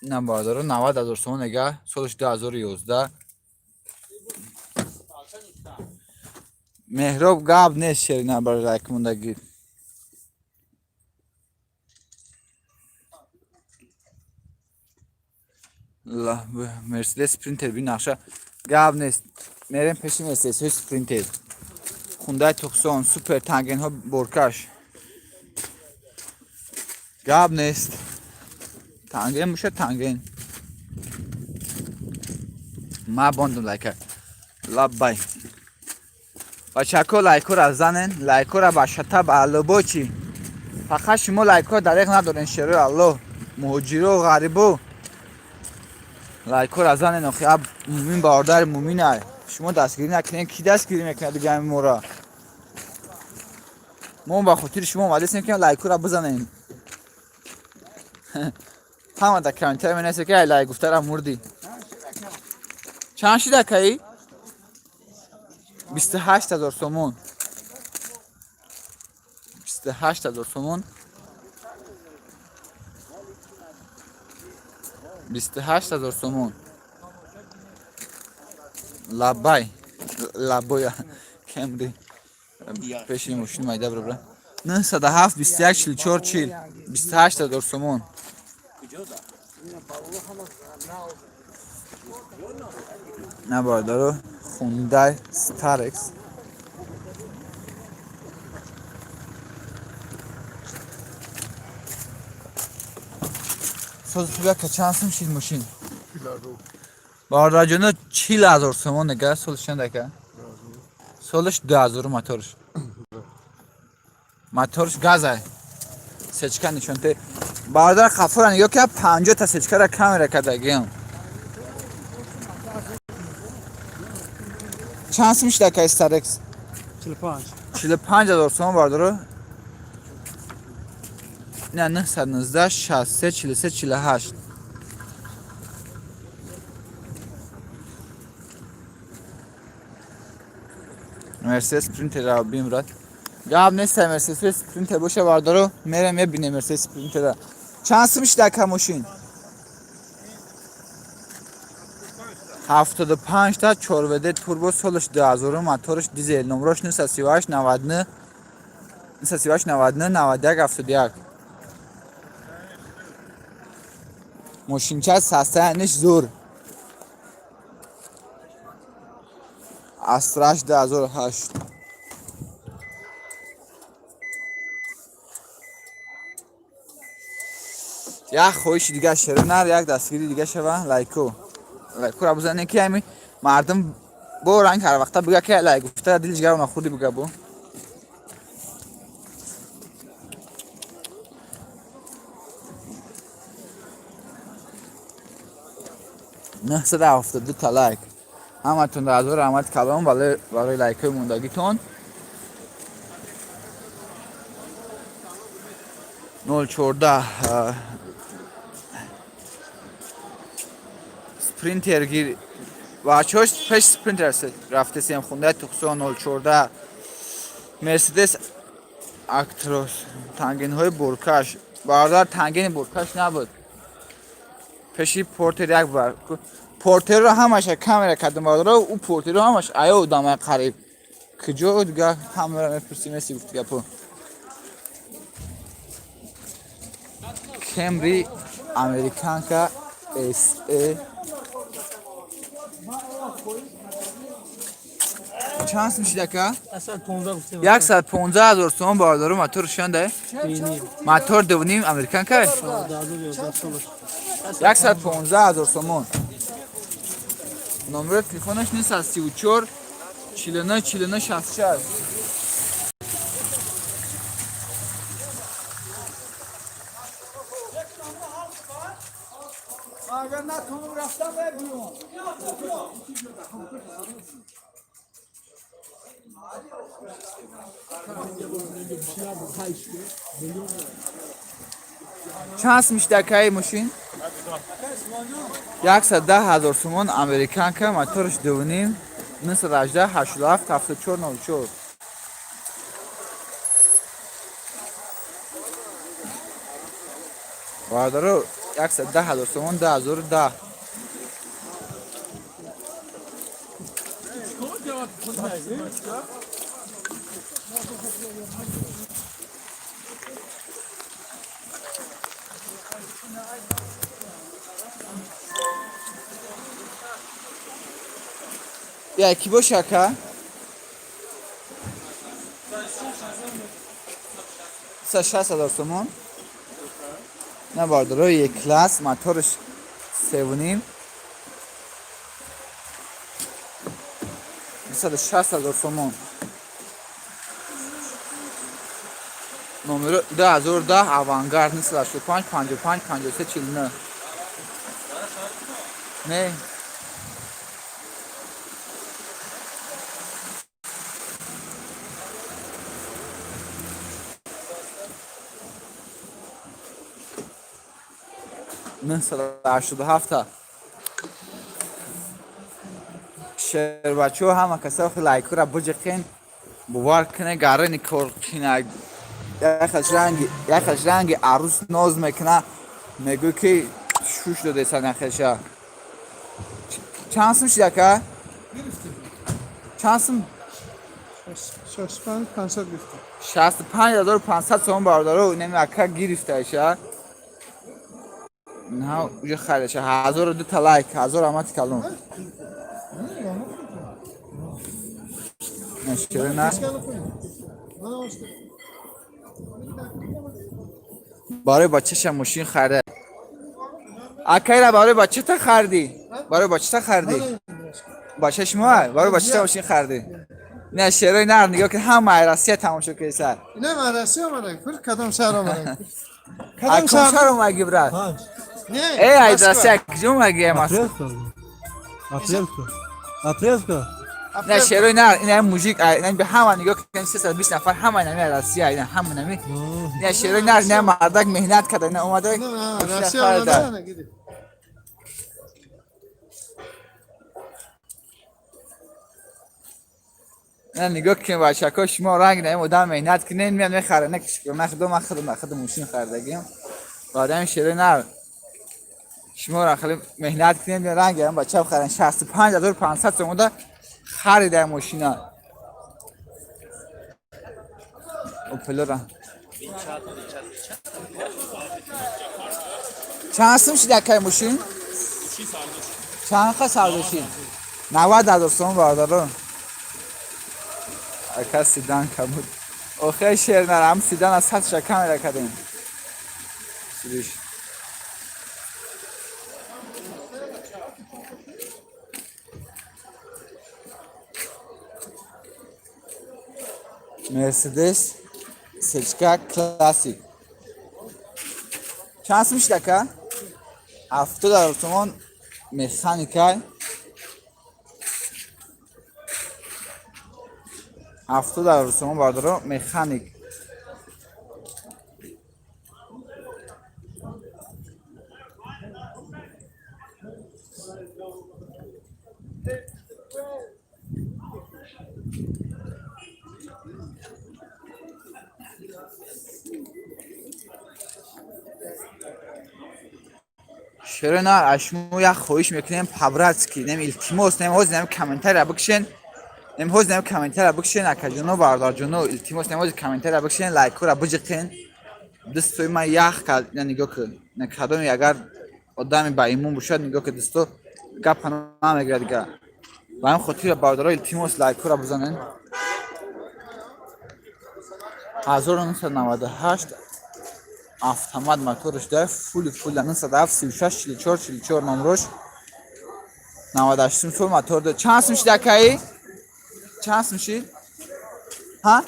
A: На, бародаро, 90 000 сомон нега, солаш 2011. Меҳроб, гап нест. Шерина бар лайкмондагӣ. Мерседес Спринтер би нақша. Гап нест, мерем пеши Мерседесҳои Спринтер. Хундай Туксон, супер тангенҳо, боркаш. Гап нест, танген боша, танген. Ма бондум лайка. Лаббай, бачако, лайкора занен, лайкора ба шата ба аллобочи. Фақат шумо лайкора дареғ надорен. Шерои Аллоҳ, муҳоҷиро, ғарибо, лайкора занен. Охи аб мумин бародари муминай. Шумо дастгирӣ накунен, ки дастгирӣ мекунад дига мора? Мо ба хотири шумо омадастем, ки лайкора бизанем. Ҳама дар комментарий менависад, ки ай лайк гуфтара мурдӣ. Чанд шида каи? 28 000 сомон, 28 000 сомон, 28 000 сомон. Лаббай, лаббоя. Кемри пеши мошин майда бра, бра. 907 21 44 40. 28 000 сомон. На, бародаро, Хундай Старекс. Соз хуяка чанд сум шид мошин? Бародарҷоно, 40 000 сомон нега, солиш чанд, ака? Солиш 2000, моторш. Моторш газай. Сечка нишонте. Бародар Хафура, нигоҳ ки, 50 та сечкара камера кардагиам. Чанд сум шид, ака, Старекс?
C: 45.
A: 45 000 сомон, бародаро. Не, 919 63 43 48. Мерседес Спринтера бимрад. Гап нест, Мерседес Спринтер боша, бародаро, мерем мебинем Мерседес Спринтера. Чанд сум шид, ака, мошин? 75 та 4WD турбо, солаш 2000, моторш дизел, номрош 938 99 938 99 91 71. Мошинча состояниш зур. Астраш 2008. Як хоҳиши дига, шеро нар, як дастгири дига шава, лайку. Лайкура бизанем, ки ҳами мардум бо ранг ҳар вақта бига, ки лайк гуфта дили ҷигарона хурди бига бо. 972 та лайк. Ҳаматон ҳазор раҳмат калом барои лайкҳои мондагитон. 014 Спринтер гир, бачаҳош пеш Спринтер рафтесем. Хундай Туқсон 014, Мерседес Актрос, тангинҳои буркаш. Бародар, тангини буркаш набуд. Пеши Портер як бар Портерро ҳамаша камера кардам, бародаро. Ӯ Портерро ҳамаш аё одамай қариб куҷо дига ҳамаро мепурсим, еси гуфти гапо. Кемри американка се чанд сум шид, ака?
C: 115 гуфтем.
A: 115 000 сомон, бародаро, мотор шанда. Мотор дувним, американка.
C: 2011 солаш.
A: 115 000 сомон. Номери телефонаш нест аз 34 49 49 66.
B: Агар натонам рафтам, мебиём.
A: Чанд сум шид, акаи, мошин? 110 000 сомон, американка, моторш дувним. 918 87 74 04. Бародаро, 110 000 сомон, 2010. Я ки боша, ака? 60 000 сомон. На, бародаро, як класс, моторш севним. 160 000 сомон. Номеро 2010 Авангард 985 55 53 49. Не. 987. Шербачо, ҳама каса лайкура буҷиқен, бовар куне, гарани корқина. Яхаш ранги арӯс ноз мекуна, мегӯ ки шуш додесан яхеша. Чанд сум шид, ака? Чанд сум?
D: 65 500 гирифтем.
A: 65 500 сомон, бародаро, инами ака гирифташа. Инҳа уже харидаша. 1002 та лайк, ҳазор раҳмати калон. На, барои бачаша мошин харида. Акайра, барои бачата хардӣ? Барои бачата хардӣ? Бача шумо, барои бачата мошин хардӣ? Не, шерои нар, нигоҳ кун, ҳама Россия тамошо кардисад.
H: Не, ман Россия омадам. Пур кадом шаҳр омадам?
A: Кадом шаҳр омаги, брат?
H: Не,
A: э, ай, Россия куҷо омаги?
D: Апрелка. Апрелка. Апрелка.
A: Не, шерои нар, ина мужик, ина ҳама, нигоҳ кун, 320 нафар, ҳама инами Россия, ина ҳама инами. Не, шерои нар, ина мардак меҳнат карда, ина омада.
H: Россия омада.
A: Не, нигоҳ кунед, бачако, шумо ранг наим одам меҳнат кунед, меяд мехарад. Не, на худо, ман худам, худам мошин харидагим. Барои шерои нар, шумо хеле меҳнат кунед, ранг ам бача бихарен. 65 500 сомода харида мошина. Опелора чанд сум шид, акай, мошин? Чанд ха сардошид? 90 000 сом, бародаро. Ака, седан кабуд. Охе, шер нарам, седан аз сад камера кардем. Сидиш. Мерседес сечка классик чанд сум шид, ака? 70 000 сомон, механика. 70 000 сомон, бардоро, механик. Шерои нар, аз шумо як хоҳиш мекунем, по-братски, нем, илтимос, нем, ҳозир нем комментария бикшен, нем, ҳозир нем комментария бикшен, акаҷоно, бародарҷоно, илтимос, нем, ҳозир комментария бикшен, лайкҳоро биҷиқен. Дӯстои ман, ях кард, на, нигоҳ кун, на, кадоме агар одами ба имон бошад, нигоҳ кун, дӯсто, гапа намегирад дига. Ба ҳамин хотир, бародаро, илтимос, лайкҳоро бизанен. 1998, автомат, моторш дар фули фул, 907 36 44 44 номрош. 98 сол, мотор дор. Чанд сум шид, акаи? Чанд сум шид? Ҳа,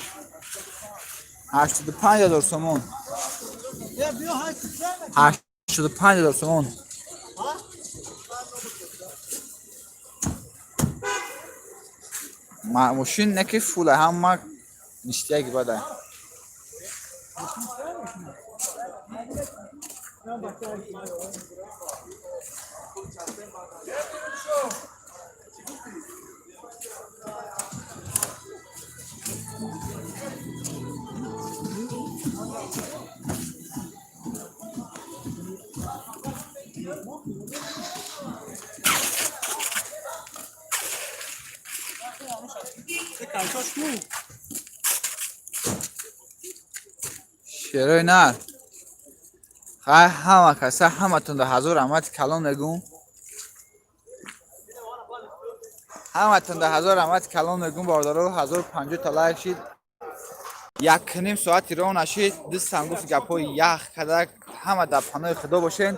A: 85 000 сомон, 85 000 сомон. Мошин не ки фула, ҳама ништияги бада. Шерои нар, хай, ҳама каса, ҳаматонда ҳазор раҳмати калон мегӯм, ҳаматонда ҳазор раҳмати калон мегӯм, бародаро. 1050 та лайк шид, 1,5 соати роҳ нашид. Дӯстам гуфт гапҳои ях кадак. Ҳама дар паноҳи Худо бошен.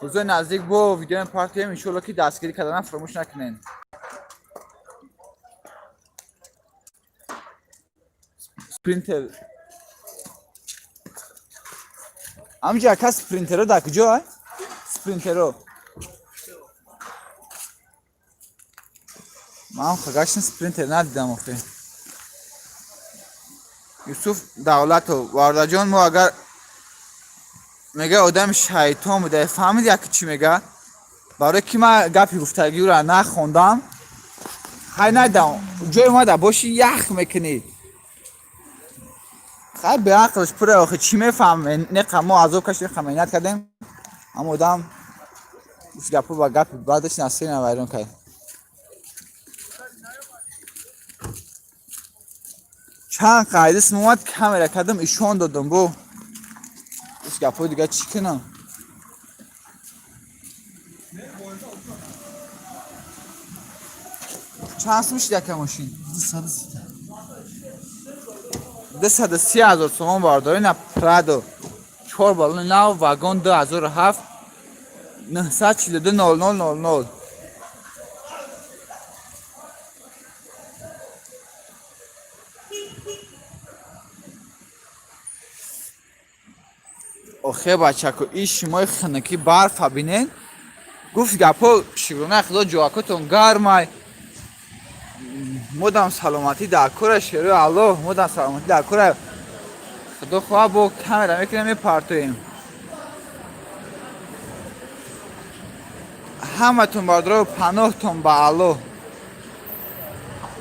A: Рӯзои наздик бо видеои партием, иншоалло, ки дастгирӣ карданам фаромӯш накунен. Спринтер ҳамҷа, ака, спринтеро дар куҷо? Спринтеро ман гаштин, спринтер надидам охе. Юсуф Давлатов, бародарҷон, мо агар мега, одами шайтон буда, фаҳмид, яки чӣ мега? Барое ки ман гапи гуфтагиро нахондам, хай, надидам. Ҷои омада боши, ях мекунӣ. Хай, беақлш пура, охе, чӣ мефаҳме? Неқа мо азоб кашидем, ха, меҳнат кардем, аммо одам гапо ба гапи баъдаш насирина вайрон кард. Чанд қайдис омад, камера кардам, ишон додам. Бо гапҳои дига чӣ кунам? Чанд сум шид яка мошин? 230 ҳазор сомон, бардор. Ина Прадо, чор балони нав, вагон, 2007, 942 00 00. Охе, бачако, ин шимои хунукӣ барфа бинен. Гуфт гапҳо, шукрона худо, ҷоакотон гармай, модам саломатӣ дар кора, шерои Аллоҳ, модам саломатӣ дар кора. Худо хоҳа, бо камера мекунем, мепартоем ҳаматон. Бардоро, паноҳтон ба Аллоҳ.